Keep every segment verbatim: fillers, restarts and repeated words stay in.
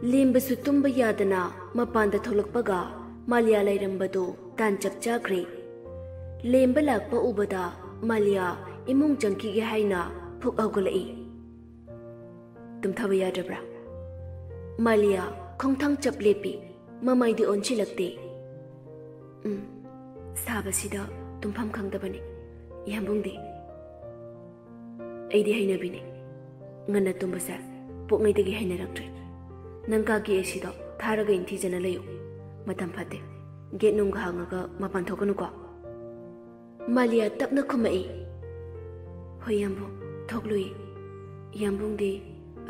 ꯂꯦꯝꯕꯁꯨ ꯇꯨꯝꯕ ꯌꯥꯗꯅ ꯃꯄꯥꯟꯗ ꯊꯣꯛꯂꯛꯄꯒ ꯃꯥꯂꯤꯌꯥ ꯂꯩꯔꯝꯕꯗꯨ ꯇꯥꯟ ꯆꯞ ꯆꯥꯈ꯭ꯔꯦ꯫ ꯂꯦꯝꯕ ꯂꯥꯛꯄ ꯎꯕꯗ ꯃꯥꯂꯤꯌꯥ ꯏꯃꯨꯡ ꯆꯪꯈꯤꯒꯦ ꯍꯥꯏꯅ ꯐꯨꯛ ꯍꯧꯒꯠꯂꯛꯏ꯫ "ꯇꯨꯝꯊꯕ ꯌꯥꯗ꯭ꯔꯕ꯭ꯔꯥ?" ꯃꯥꯂꯤꯌꯥ ꯈꯣꯡꯊꯥꯡ ꯆꯞ ꯂꯦꯞꯄꯤ꯫ ꯃꯃꯥꯏꯗꯤ ꯑꯣꯟꯁꯤꯜꯂꯛꯇꯦ꯫ "ꯎꯝ, ꯁꯥꯕꯁꯤꯗ ꯇꯨꯝꯐꯝ ꯈꯪꯗꯕꯅꯤ꯫ ꯌꯥꯝꯕꯨꯡꯗꯤ?" "ꯑꯩꯗꯤ ꯍꯩꯅꯕꯤꯅꯤ꯫ ꯉꯟꯅ ꯇꯨꯝꯕꯁꯦ ꯄꯣꯛꯉꯩꯗꯒꯤ ꯍꯩꯅꯔꯛꯇ꯭ꯔꯦ꯫ ꯅꯪ ꯀꯥꯒꯤ ꯑꯦ ꯁꯤꯗꯣ ꯊꯥꯔꯒ ꯏꯪꯊꯤꯖꯅ ꯂꯩꯌꯨ꯫ ꯃꯇꯝ ꯐꯠꯇꯦ꯫ ꯒꯦꯠ ꯅꯨꯡꯒ ꯍꯥꯡꯉꯒ ꯃꯄꯥꯟ ꯊꯣꯛꯀꯅꯨꯀꯣ꯫" ꯃꯥꯂꯤꯌꯥ ꯇꯞꯅ ꯈꯨꯝꯃꯛꯏ꯫ "ꯍꯣꯏ ꯌꯥꯝꯕꯨꯡ, ꯊꯣꯛꯂꯨꯏ꯫ ꯌꯥꯝꯕꯨꯡꯗꯤ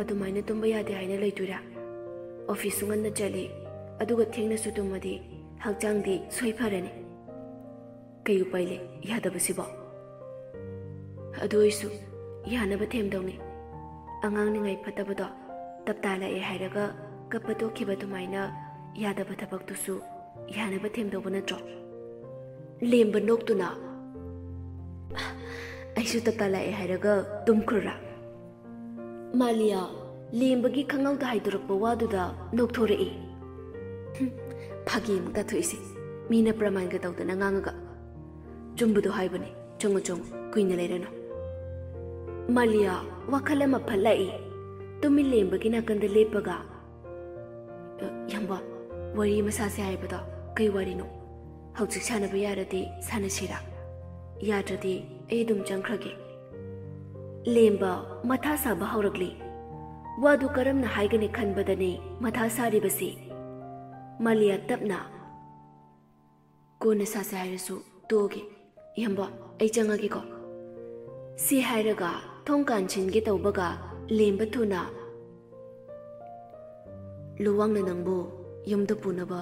ꯑꯗꯨꯃꯥꯏꯅ ꯇꯨꯝꯕ ꯌꯥꯗꯦ ꯍꯥꯏꯅ ꯂꯩꯗꯣꯏꯔꯥ? ꯑꯣꯐꯤꯁꯁꯨ ꯉꯟꯅ ꯆꯠꯂꯤ, ꯑꯗꯨꯒ ꯊꯦꯡꯅꯁꯨ ꯇꯨꯝꯃꯗꯤ ꯍꯛꯆꯥꯡꯗꯤ ꯁꯣꯏ ꯐꯔꯅꯤ꯫ ꯀꯩ ꯎꯄꯥꯏ ꯂꯩ ꯌꯥꯗꯕꯁꯤꯕꯣ? ꯑꯗꯨ ꯑꯣꯏꯁꯨ ꯌꯥꯅꯕ ꯊꯦꯝꯗꯧꯅꯤ꯫ ꯑꯉꯥꯡ ꯅꯤꯡꯉꯥꯏ ꯐꯠꯇꯕꯗꯣ ꯇꯞꯇꯥ ꯂꯥꯛꯑꯦ ꯍꯥꯏꯔꯒ ꯀꯞꯄ ꯇꯣꯛꯈꯤꯕ ꯑꯗꯨꯃꯥꯏꯅ ꯌꯥꯗꯕ ꯊꯕꯛꯇꯨꯁꯨ ꯌꯥꯅꯕ ꯊꯦꯝꯗꯧꯕ ꯅꯠꯇ꯭ꯔꯣ?" ꯂꯦꯝꯕ ꯅꯣꯛꯇꯨꯅ, "ꯑꯩꯁꯨ ꯇꯞꯇꯥ ꯂꯥꯛꯑꯦ ꯍꯥꯏꯔꯒ ꯇꯨꯝꯈ꯭ꯔꯣꯔꯥ?" ꯃꯥꯂꯤꯌꯥ ꯂꯦꯝꯕꯒꯤ ꯈꯪꯍꯧꯗ ꯍꯥꯏꯗꯣꯔꯛꯄ ꯋꯥꯗꯨꯗ ꯅꯣꯛꯊꯣꯔꯛꯏ꯫ "ꯍꯨꯝ, ꯐꯥꯒꯤ ꯑꯃꯨꯛ ꯇꯥꯊꯣꯛꯏꯁꯦ꯫ ꯃꯤꯅ ꯄ꯭ꯔꯃꯥꯟꯒ ꯇꯧꯗꯅ ꯉꯥꯡꯉꯒ꯫" "ꯆꯨꯝꯕꯗꯣ ꯍꯥꯏꯕꯅꯦ꯫ ꯆꯪꯉꯣ, ꯆꯪꯉꯣ, ꯀꯨꯏꯅ ꯂꯩꯔꯅꯨ꯫" ꯃꯥꯂꯤꯌꯥ ꯋꯥꯈꯜ ꯑꯃ ꯐꯠ ꯂꯥꯛꯏ꯫ ꯇꯨꯃꯤꯟ ꯂꯦꯝꯕꯒꯤ ꯅꯥꯀꯟꯗ ꯂꯦꯞꯄꯒ, "ꯑ, ꯌꯥꯝꯕ, ꯋꯥꯔꯤ ꯑꯃ ꯁꯥꯁꯦ ꯍꯥꯏꯕꯗꯣ ꯀꯩ ꯋꯥꯔꯤꯅꯣ? ꯍꯧꯖꯤꯛ ꯁꯥꯟꯅꯕ ꯌꯥꯔꯗꯤ ꯁꯥꯟꯅꯁꯤꯔꯥ? ꯌꯥꯗ꯭ꯔꯗꯤ ꯑꯩ ꯑꯗꯨꯝ ꯆꯪꯈ꯭ꯔꯒꯦ꯫" ꯂꯦꯝꯕ ꯃꯊꯥ ꯁꯥꯕ ꯍꯧꯔꯛꯂꯤ꯫ ꯋꯥꯗꯨ ꯀꯔꯝꯅ ꯍꯥꯏꯒꯅꯤ ꯈꯟꯕꯗꯅꯤ ꯃꯊꯥ ꯁꯥꯔꯤꯕꯁꯤ꯫ ꯃꯥꯂꯤꯌꯥ ꯇꯞꯅ, "ꯀꯣꯟꯅ ꯁꯥꯁꯦ ꯍꯥꯏꯔꯁꯨ ꯇꯣꯛꯑꯒꯦ꯫ ꯏꯌꯥꯝꯕ, ꯑꯩ ꯆꯪꯉꯒꯦꯀꯣ꯫" ꯁꯤ ꯍꯥꯏꯔꯒ ꯊꯣꯡ ꯀꯥꯟꯁꯤꯟꯒꯦ ꯇꯧꯕꯒ ꯂꯦꯝꯕ ꯊꯨꯅ, "ꯂꯨꯋꯥꯡꯅ ꯅꯪꯕꯨ ꯌꯨꯝꯗ ꯄꯨꯅꯕ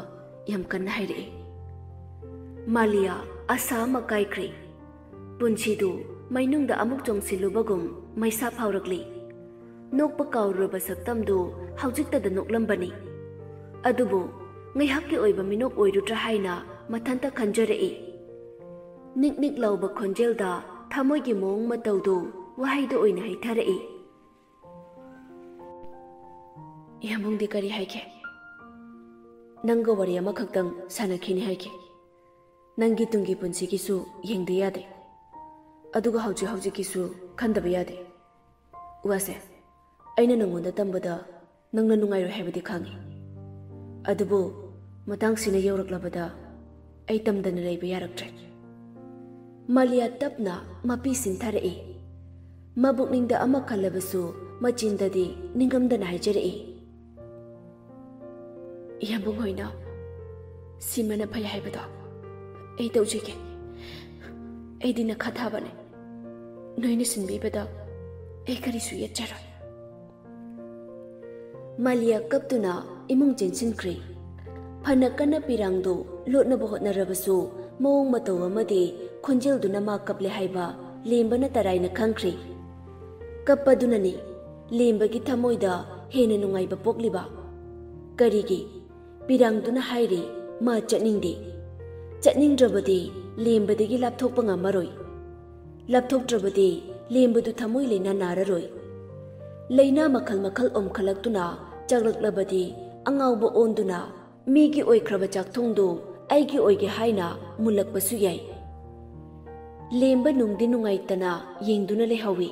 ꯌꯥꯝ ꯀꯟꯅ ꯍꯥꯏꯔꯛꯏ꯫" ꯃꯥꯂꯤꯌꯥ ꯑꯁꯥ ꯑꯃ ꯀꯥꯏꯈ꯭ꯔꯦ꯫ ꯄꯨꯟꯁꯤꯗꯨ ꯃꯩꯅꯨꯡꯗ ꯑꯃꯨꯛ ꯆꯣꯡꯁꯤꯜꯂꯨꯕꯒꯨꯝ ꯃꯩꯁꯥ ꯐꯥꯎꯔꯛꯂꯤ꯫ ꯅꯣꯛꯄ ꯀꯥꯎꯔꯨꯔꯕ ꯁꯛꯇꯝꯗꯨ ꯍꯧꯖꯤꯛꯇꯗ ꯅꯣꯛꯂꯝꯕꯅꯤ꯫ ꯑꯗꯨꯕꯨ ꯉꯥꯏꯍꯥꯛꯀꯤ ꯑꯣꯏꯕ ꯃꯤꯅꯣꯛ ꯑꯣꯏꯔꯨꯗ꯭ꯔꯥ ꯍꯥꯏꯅ ꯃꯊꯟꯇ ꯈꯟꯖꯔꯛꯏ꯫ ꯅꯤꯛ ꯅꯤꯛ ꯂꯥꯎꯕ ꯈꯣꯟꯖꯦꯜꯗ ꯊꯃꯣꯏꯒꯤ ꯃꯑꯣꯡ ꯃꯇꯧꯗꯨ ꯋꯥꯍꯩꯗ ꯑꯣꯏꯅ ꯍꯩꯊꯔꯛꯏ꯫ ꯌꯥꯝꯕꯨꯡꯗꯤ ꯀꯔꯤ ꯍꯥꯏꯒꯦ? ꯅꯪꯒ ꯋꯥꯔꯤ ꯑꯃꯈꯛꯇꯪ ꯁꯥꯟꯅꯈꯤꯅꯤ ꯍꯥꯏꯒꯦ꯫ ꯅꯪꯒꯤ ꯇꯨꯡꯒꯤ ꯄꯨꯟꯁꯤꯒꯤꯁꯨ ꯌꯦꯡꯗ ꯌꯥꯗꯦ, ꯑꯗꯨꯒ ꯍꯧꯖꯤꯛ ꯍꯧꯖꯤꯛꯀꯤꯁꯨ ꯈꯟꯗꯕ ꯌꯥꯗꯦ꯫ ꯋꯥꯁꯦ, ꯑꯩꯅ ꯅꯪꯉꯣꯟꯗ ꯇꯝꯕꯗ ꯅꯪꯅ ꯅꯨꯡꯉꯥꯏꯔꯣꯏ ꯍꯥꯏꯕꯗꯤ ꯈꯪꯉꯤ, ꯑꯗꯨꯕꯨ ꯃꯇꯥꯡꯁꯤꯅ ꯌꯧꯔꯛꯂꯕꯗ ꯑꯩ ꯇꯝꯗꯅ ꯂꯩꯕ ꯌꯥꯔꯛꯇ꯭ꯔꯦ꯫ ꯃꯥꯂꯤꯌꯥ ꯇꯞꯅ ꯃꯄꯤ ꯁꯤꯟꯊꯔꯛꯏ꯫ ꯃꯕꯨꯛꯅꯤꯡꯗ ꯑꯃ ꯈꯜꯂꯕꯁꯨ ꯃꯆꯤꯟꯗꯗꯤ ꯅꯤꯡꯉꯝꯗꯅ ꯍꯥꯏꯖꯔꯛꯏ꯫ ꯌꯥꯝꯕꯨꯡ ꯍꯣꯏꯅ ꯁꯤꯃꯅ ꯐꯩ ꯍꯥꯏꯕꯗꯣ ꯑꯩ ꯇꯧꯖꯒꯦ꯫ ꯑꯩꯗꯤ ꯅꯈꯥ ꯊꯥꯕꯅꯦ꯫ ꯅꯣꯏꯅ ꯁꯤꯟꯕꯤꯕꯗ ꯑꯩ ꯀꯔꯤꯁꯨ ꯌꯦꯠꯆꯔꯣꯏ꯫ ꯃꯥꯂꯤꯌꯥ ꯀꯞꯇꯨꯅ ꯏꯃꯨꯡ ꯆꯦꯟꯁꯤꯟꯈ꯭ꯔꯦ꯫ ꯐꯅ ꯀꯟꯅ ꯄꯤꯔꯥꯡꯗꯨ ꯂꯣꯠꯅꯕ ꯍꯣꯠꯅꯔꯕꯁꯨ ꯃꯑꯣꯡ ꯃꯇꯧ ꯑꯃꯗꯤ ꯈꯣꯟꯖꯦꯜꯗꯨꯅ ꯃꯥ ꯀꯞꯂꯦ ꯍꯥꯏꯕ ꯂꯦꯝꯕꯅ ꯇꯔꯥꯏꯅ ꯈꯪꯈ꯭ꯔꯦ꯫ ꯀꯞꯄꯗꯨꯅꯅꯤ ꯂꯦꯝꯕꯒꯤ ꯊꯃꯣꯏꯗ ꯍꯦꯟꯅ ꯅꯨꯡꯉꯥꯏꯕ ꯄꯣꯛꯂꯤꯕ꯫ ꯀꯔꯤꯒꯤ? ꯄꯤꯔꯥꯡꯗꯨꯅ ꯍꯥꯏꯔꯤ, ꯃꯥ ꯆꯠꯅꯤꯡꯗꯦ꯫ ꯆꯠꯅꯤꯡꯗ꯭ꯔꯕꯗꯤ ꯂꯦꯝꯕꯗꯒꯤ ꯂꯥꯞꯊꯣꯛꯄ ꯉꯝꯃꯔꯣꯏ꯫ ꯂꯥꯞꯊꯣꯛꯇ꯭ꯔꯕꯗꯤ ꯂꯦꯝꯕꯗꯨ ꯊꯃꯣꯏ ꯂꯩꯅꯥ ꯅꯥꯔꯔꯣꯏ꯫ ꯂꯩꯅꯥ ꯃꯈꯜ ꯃꯈꯜ ꯑꯣꯝꯈꯠꯂꯛꯇꯨꯅ ꯆꯥꯛꯂꯛꯂꯕꯗꯤ ꯑꯉꯥꯎꯕ ꯑꯣꯟꯗꯨꯅ ꯃꯤꯒꯤ ꯑꯣꯏꯈ꯭ꯔꯕ ꯆꯥꯛꯊꯨꯡꯗꯨ ꯑꯩꯒꯤ ꯑꯣꯏꯒꯦ ꯍꯥꯏꯅ ꯃꯨꯜꯂꯛꯄꯁꯨ ꯌꯥꯏ꯫ ꯂꯦꯝꯕ ꯅꯨꯡꯗꯤ ꯅꯨꯡꯉꯥꯏꯇꯅ ꯌꯦꯡꯗꯨꯅ ꯂꯩꯍꯧꯏ꯫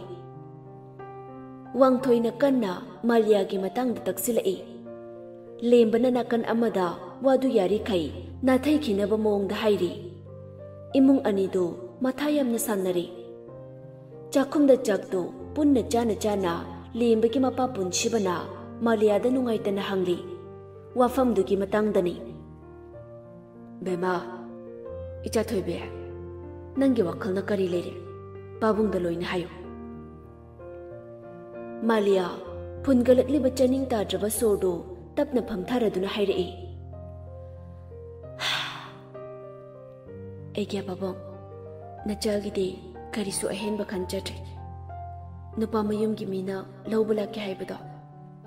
ꯋꯥꯡꯊꯣꯏꯅ ꯀꯟꯅ ꯃꯥꯂꯤꯌꯥꯒꯤ ꯃꯇꯥꯡꯗ ꯇꯛꯁꯤꯜꯂꯛꯏ꯫ ꯂꯦꯝꯕꯅ ꯅꯥꯀꯟ ꯑꯃꯗ ꯋꯥꯗꯨ ꯌꯥꯔꯤꯈꯩ ꯅꯥꯊꯩꯈꯤꯅꯕ ꯃꯑꯣꯡꯗ ꯍꯥꯏꯔꯤ꯫ ꯏꯃꯨꯡ ꯑꯅꯤꯗꯨ ꯃꯊꯥ ꯌꯥꯝꯅ ꯁꯥꯟꯅꯔꯤ꯫ ꯆꯥꯛꯈꯨꯝꯗ ꯆꯥꯛꯇꯨ ꯄꯨꯟꯅ ꯆꯥꯅ ꯆꯥꯅ ꯂꯦꯝꯕꯒꯤ ꯃꯄꯥ ꯄꯨꯟꯁꯤꯕꯅ ꯃꯥꯂꯤꯌꯥꯗ ꯅꯨꯡꯉꯥꯏꯇꯅ ꯍꯪꯂꯤ꯫ ꯋꯥꯐꯝꯗꯨꯒꯤ ꯃꯇꯥꯡꯗꯅꯤ꯫ ꯕꯦꯃꯥ, ꯏꯆꯥ ꯊꯣꯏꯕꯤ, ꯅꯪꯒꯤ ꯋꯥꯈꯜꯅ ꯀꯔꯤ ꯂꯩꯔꯦ? ꯄꯥꯕꯨꯡꯗ ꯂꯣꯏꯅ ꯍꯥꯏꯌꯨ꯫ ꯃꯥꯂꯤꯌꯥ ꯐꯨꯟꯒꯠꯂꯛꯂꯤꯕ ꯆꯥꯅꯤꯡ ꯇꯥꯗ꯭ꯔꯕ ꯁꯣꯔꯗꯨ ꯇꯞꯅ ꯐꯝꯊꯔꯗꯨꯅ ꯍꯥꯏꯔꯛꯏ꯫ ꯑꯩꯒꯤ ꯄꯥꯕꯨꯡ, ꯅꯆꯥꯒꯤꯗꯤ ꯀꯔꯤꯁꯨ ꯑꯍꯦꯟꯕ ꯈꯟꯖꯗ꯭ꯔꯦ꯫ ꯅꯨꯄꯥ ꯃꯌꯨꯝꯒꯤ ꯃꯤꯅ ꯂꯧꯕ ꯂꯥꯛꯀꯦ ꯍꯥꯏꯕꯗꯣ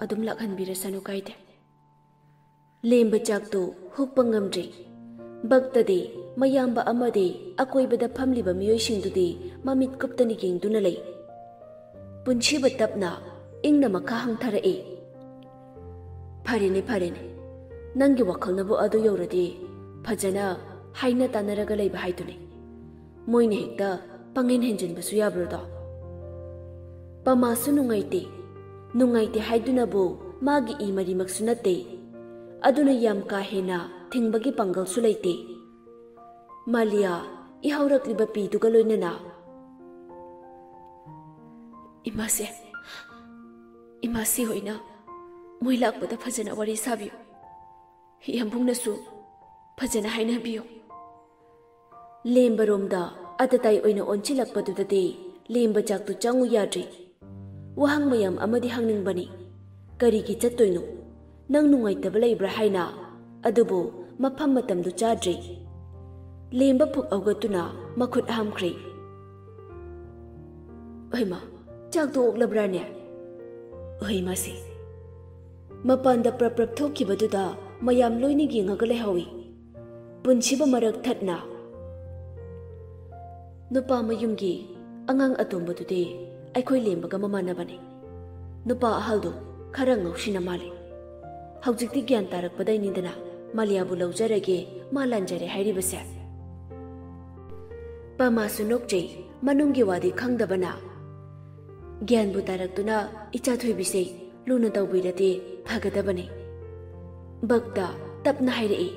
ꯑꯗꯨꯝ ꯂꯥꯛꯍꯟꯕꯤꯔꯁꯅꯨ, ꯀꯥꯏꯗꯦ꯫ ꯂꯦꯝꯕ ꯆꯥꯛꯇꯨ ꯍꯨꯛꯄ ꯉꯝꯗ꯭ꯔꯤ꯫ ꯚꯛꯇꯗꯤ, ꯃꯌꯥꯝꯕ ꯑꯃꯗꯤ ꯑꯀꯣꯏꯕꯗ ꯐꯝꯂꯤꯕ ꯃꯤꯑꯣꯏꯁꯤꯡꯗꯨꯗꯤ ꯃꯃꯤꯠ ꯀꯨꯞꯇꯅ ꯌꯦꯡꯗꯨꯅ ꯂꯩ꯫ ꯄꯨꯟꯁꯤꯕ ꯇꯞꯅ ꯏꯪꯅ ꯃꯈꯥ ꯍꯪꯊꯔꯛꯏ꯫ ꯐꯔꯦꯅꯦ, ꯐꯔꯦꯅꯦ꯫ ꯅꯪꯒꯤ ꯋꯥꯈꯜꯅꯕꯨ ꯑꯗꯨ ꯌꯧꯔꯗꯤ ꯐꯖꯅ ꯍꯥꯏꯅ ꯇꯥꯟꯅꯔꯒ ꯂꯩꯕ ꯍꯥꯏꯗꯨꯅꯤ꯫ ꯃꯣꯏꯅ ꯍꯦꯛꯇ ꯄꯪꯍꯦꯟ ꯍꯦꯟꯖꯤꯟꯕꯁꯨ ꯌꯥꯕ꯭ꯔꯣꯗꯣ? ꯄꯃꯥꯁꯨ ꯅꯨꯡꯉꯥꯏꯇꯦ꯫ ꯅꯨꯡꯉꯥꯏꯇꯦ ꯍꯥꯏꯗꯨꯅꯕꯨ ꯃꯥꯒꯤ ꯏ ꯃꯔꯤꯃꯛꯁꯨ ꯅꯠꯇꯦ꯫ ꯑꯗꯨꯅ ꯌꯥꯝ ꯀꯥ ꯍꯦꯟꯅ ꯊꯤꯡꯕꯒꯤ ꯄꯥꯡꯒꯜꯁꯨ ꯂꯩꯇꯦ꯫ ꯃꯥꯂꯤꯌꯥ ꯏꯍꯧꯔꯛꯂꯤꯕ ꯄꯤꯗꯨꯒ ꯂꯣꯏꯅꯅ, "ꯏꯃꯥꯁꯦ, ꯏꯃꯥꯁꯤ ꯍꯣꯏꯅ ꯃꯣꯏ ꯂꯥꯛꯄꯗ ꯐꯖꯅ ꯋꯥꯔꯤ ꯁꯥꯕꯤꯌꯨ꯫ ꯌꯥꯝꯕꯨꯡꯅꯁꯨ ꯐꯖꯅ ꯍꯥꯏꯅꯕꯤꯌꯨ꯫" ꯂꯦꯝꯕꯔꯣꯝꯗ ꯑꯇꯇꯥꯏ ꯑꯣꯏꯅ ꯑꯣꯟꯁꯤꯜꯂꯛꯄꯗꯨꯗꯗꯤ ꯂꯦꯝꯕ ꯆꯥꯛꯇꯨ ꯆꯪꯉꯨ ꯌꯥꯗ꯭ꯔꯤ꯫ ꯋꯥꯍꯪ ꯃꯌꯥꯝ ꯑꯃꯗꯤ ꯍꯪꯅꯤꯡꯕꯅꯤ꯫ ꯀꯔꯤꯒꯤ ꯆꯠꯇꯣꯏꯅꯣ? ꯅꯪ ꯅꯨꯡꯉꯥꯏꯇꯕ ꯂꯩꯕ꯭ꯔꯥ ꯍꯥꯏꯅ? ꯑꯗꯨꯕꯨ ꯃꯐꯝ ꯃꯇꯝꯗꯨ ꯆꯥꯗ꯭ꯔꯤ꯫ ꯂꯦꯝꯕ ꯐꯨꯛ ꯍꯧꯒꯠꯇꯨꯅ ꯃꯈꯨꯠ ꯍꯥꯝꯈ꯭ꯔꯦ꯫ "ꯍꯩꯃꯥ, ꯆꯥꯛꯇꯣ ꯑꯣꯛꯂꯕ꯭ꯔꯥꯅꯦ?" "ꯍꯩ ꯃꯥꯁꯤ꯫" ꯃꯄꯥꯟꯗ ꯄ꯭ꯔꯞ ꯄ꯭ꯔꯞ ꯊꯣꯛꯈꯤꯕꯗꯨꯗ ꯃꯌꯥꯝ ꯂꯣꯏꯅ ꯌꯦꯡꯉꯒ ꯂꯩꯍꯧꯏ꯫ ꯄꯨꯟꯁꯤꯕ ꯃꯔꯛ ꯊꯠꯅ, "ꯅꯨꯄꯥ ꯃꯌꯨꯝꯒꯤ ꯑꯉꯥꯡ ꯑꯇꯣꯝꯕꯗꯨꯗꯤ ꯑꯩꯈꯣꯏ ꯂꯦꯝꯕꯒ ꯃꯃꯥꯟꯅꯕꯅꯤ꯫ ꯅꯨꯄꯥ ꯑꯍꯜꯗꯨ ꯈꯔ ꯉꯥꯎꯁꯤꯟꯅ ꯃꯥꯜꯂꯤ꯫ ꯍꯧꯖꯤꯛꯇꯤ ꯒ꯭ꯌꯥꯟ ꯇꯥꯔꯛꯄꯗꯩꯅꯤꯗꯅ ꯃꯥꯂꯤꯌꯥꯕꯨ ꯂꯧꯖꯔꯒꯦ, ꯃꯥ ꯂꯥꯟꯖꯔꯦ ꯍꯥꯏꯔꯤꯕꯁꯦ꯫" ꯄꯃꯥꯁꯨ ꯅꯣꯛꯆꯩ, ꯃꯅꯨꯡꯒꯤ ꯋꯥꯗꯤ ꯈꯪꯗꯕꯅ꯫ "ꯒ꯭ꯌꯥꯟꯕꯨ ꯇꯥꯔꯛꯇꯨꯅ ꯏꯆꯥ ꯊꯣꯏꯕꯤꯁꯦ ꯂꯨꯅ ꯇꯧꯕꯤꯔꯗꯤ ꯐꯒꯗꯕꯅꯤ꯫" ꯚꯛꯇ ꯇꯞꯅ ꯍꯥꯏꯔꯛꯏ꯫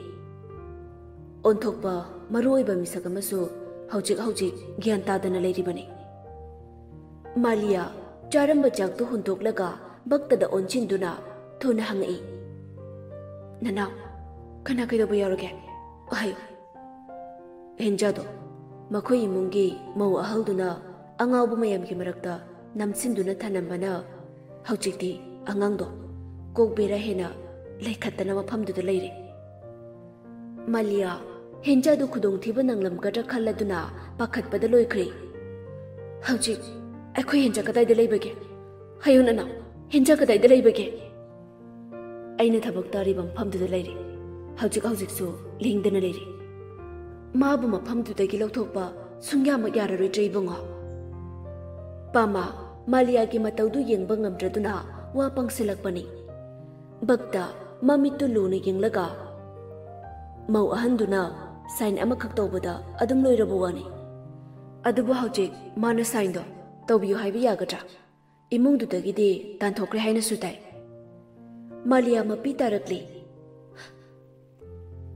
ꯑꯣꯟꯊꯣꯛꯄ ꯃꯔꯨ ꯑꯣꯏꯕ ꯃꯤꯁꯛ ꯑꯃꯁꯨ ꯍꯧꯖꯤꯛ ꯍꯧꯖꯤꯛ ꯒ꯭ꯌꯥꯟ ꯇꯥꯗꯅ ꯂꯩꯔꯤꯕꯅꯤ꯫ ꯃꯥꯂꯤꯌꯥ ꯆꯥꯔꯝꯕ ꯆꯥꯛꯇꯨ ꯍꯨꯟꯗꯣꯛꯂꯒ ꯚꯛꯇꯗ ꯑꯣꯟꯁꯤꯟꯗꯨꯅ ꯊꯨꯅ ꯍꯪꯉꯛꯏ, "ꯅꯅꯥꯎ, ꯀꯅꯥ ꯀꯩꯗꯧꯕ ꯌꯥꯎꯔꯒꯦ? ꯍꯥꯏꯌꯨ꯫" "ꯍꯦꯟꯖꯥꯗꯣ, ꯃꯈꯣꯏ ꯏꯃꯨꯡꯒꯤ ꯃꯧ ꯑꯍꯜꯗꯨꯅ ꯑꯉꯥꯎꯕ ꯃꯌꯥꯝꯒꯤ ꯃꯔꯛꯇ ꯅꯝꯁꯤꯟꯗꯨꯅ ꯊꯅꯝꯕꯅ ꯍꯧꯖꯤꯛꯇꯤ ꯑꯉꯥꯡꯗꯣ ꯀꯣꯛ ꯕꯦꯔꯥ ꯍꯦꯟꯅ ꯂꯩꯈꯠꯇꯅ ꯃꯐꯝꯗꯨꯗ ꯂꯩꯔꯦ꯫" ꯃꯥꯂꯤꯌꯥ ꯍꯦꯟꯖꯥꯗꯨ ꯈꯨꯗꯣꯡꯊꯤꯕ ꯅꯪꯂꯝꯒꯗ꯭ꯔꯥ ꯈꯜꯂꯗꯨꯅ ꯄꯥꯈꯠꯄꯗ ꯂꯣꯏꯈ꯭ꯔꯦ꯫ "ꯍꯧꯖꯤꯛ ꯑꯩꯈꯣꯏ ꯍꯦꯟꯖꯥ ꯀꯗꯥꯏꯗ ꯂꯩꯕꯒꯦ? ꯍꯥꯏꯌꯨ ꯅꯅꯥꯎ, ꯍꯦꯟꯖꯥ ꯀꯗꯥꯏꯗ ꯂꯩꯕꯒꯦ?" "ꯑꯩꯅ ꯊꯕꯛ ꯇꯥꯔꯤꯕ ꯃꯐꯝꯗꯨꯗ ꯂꯩꯔꯤ꯫ ꯍꯧꯖꯤꯛ ꯍꯧꯖꯤꯛꯁꯨ ꯂꯦꯡꯗꯅ ꯂꯩꯔꯤ꯫ ꯃꯥꯕꯨ ꯃꯐꯝꯗꯨꯗꯒꯤ ꯂꯧꯊꯣꯛꯄ ꯁꯨꯡꯌꯥꯃꯛ ꯌꯥꯔꯔꯣꯏꯗ꯭ꯔꯦ ꯏꯕꯨꯡꯉꯣ꯫" ꯄꯥꯃ ꯃꯥꯂꯤꯌꯥꯒꯤ ꯃꯇꯧꯗꯨ ꯌꯦꯡꯕ ꯉꯝꯗ꯭ꯔꯗꯨꯅ ꯋꯥ ꯄꯪꯁꯤꯜꯂꯛꯄꯅꯤ꯫ ꯕꯛꯇ ꯃꯃꯤꯠꯇꯨ ꯂꯨꯅ ꯌꯦꯡꯂꯒ, ꯃꯧ ꯑꯍꯟꯗꯨꯅ ꯁꯥꯏꯟ ꯑꯃꯈꯛ ꯇꯧꯕꯗ ꯑꯗꯨꯝ ꯂꯣꯏꯔꯕ ꯋꯥꯅꯤ꯫ ꯑꯗꯨꯕꯨ ꯍꯧꯖꯤꯛ ꯃꯥꯅ ꯁꯥꯏꯟꯗꯣ ꯇꯧꯕꯤꯌꯨ ꯍꯥꯏꯕ ꯌꯥꯒꯗ꯭ꯔꯥ? ꯏꯃꯨꯡꯗꯨꯗꯒꯤꯗꯤ ꯇꯥꯟꯊꯣꯛꯈ꯭ꯔꯦ ꯍꯥꯏꯅꯁꯨ ꯇꯥꯏ꯫ ꯃꯥꯂꯤꯌꯥ ꯃꯄꯤ ꯇꯥꯔꯛꯂꯤ꯫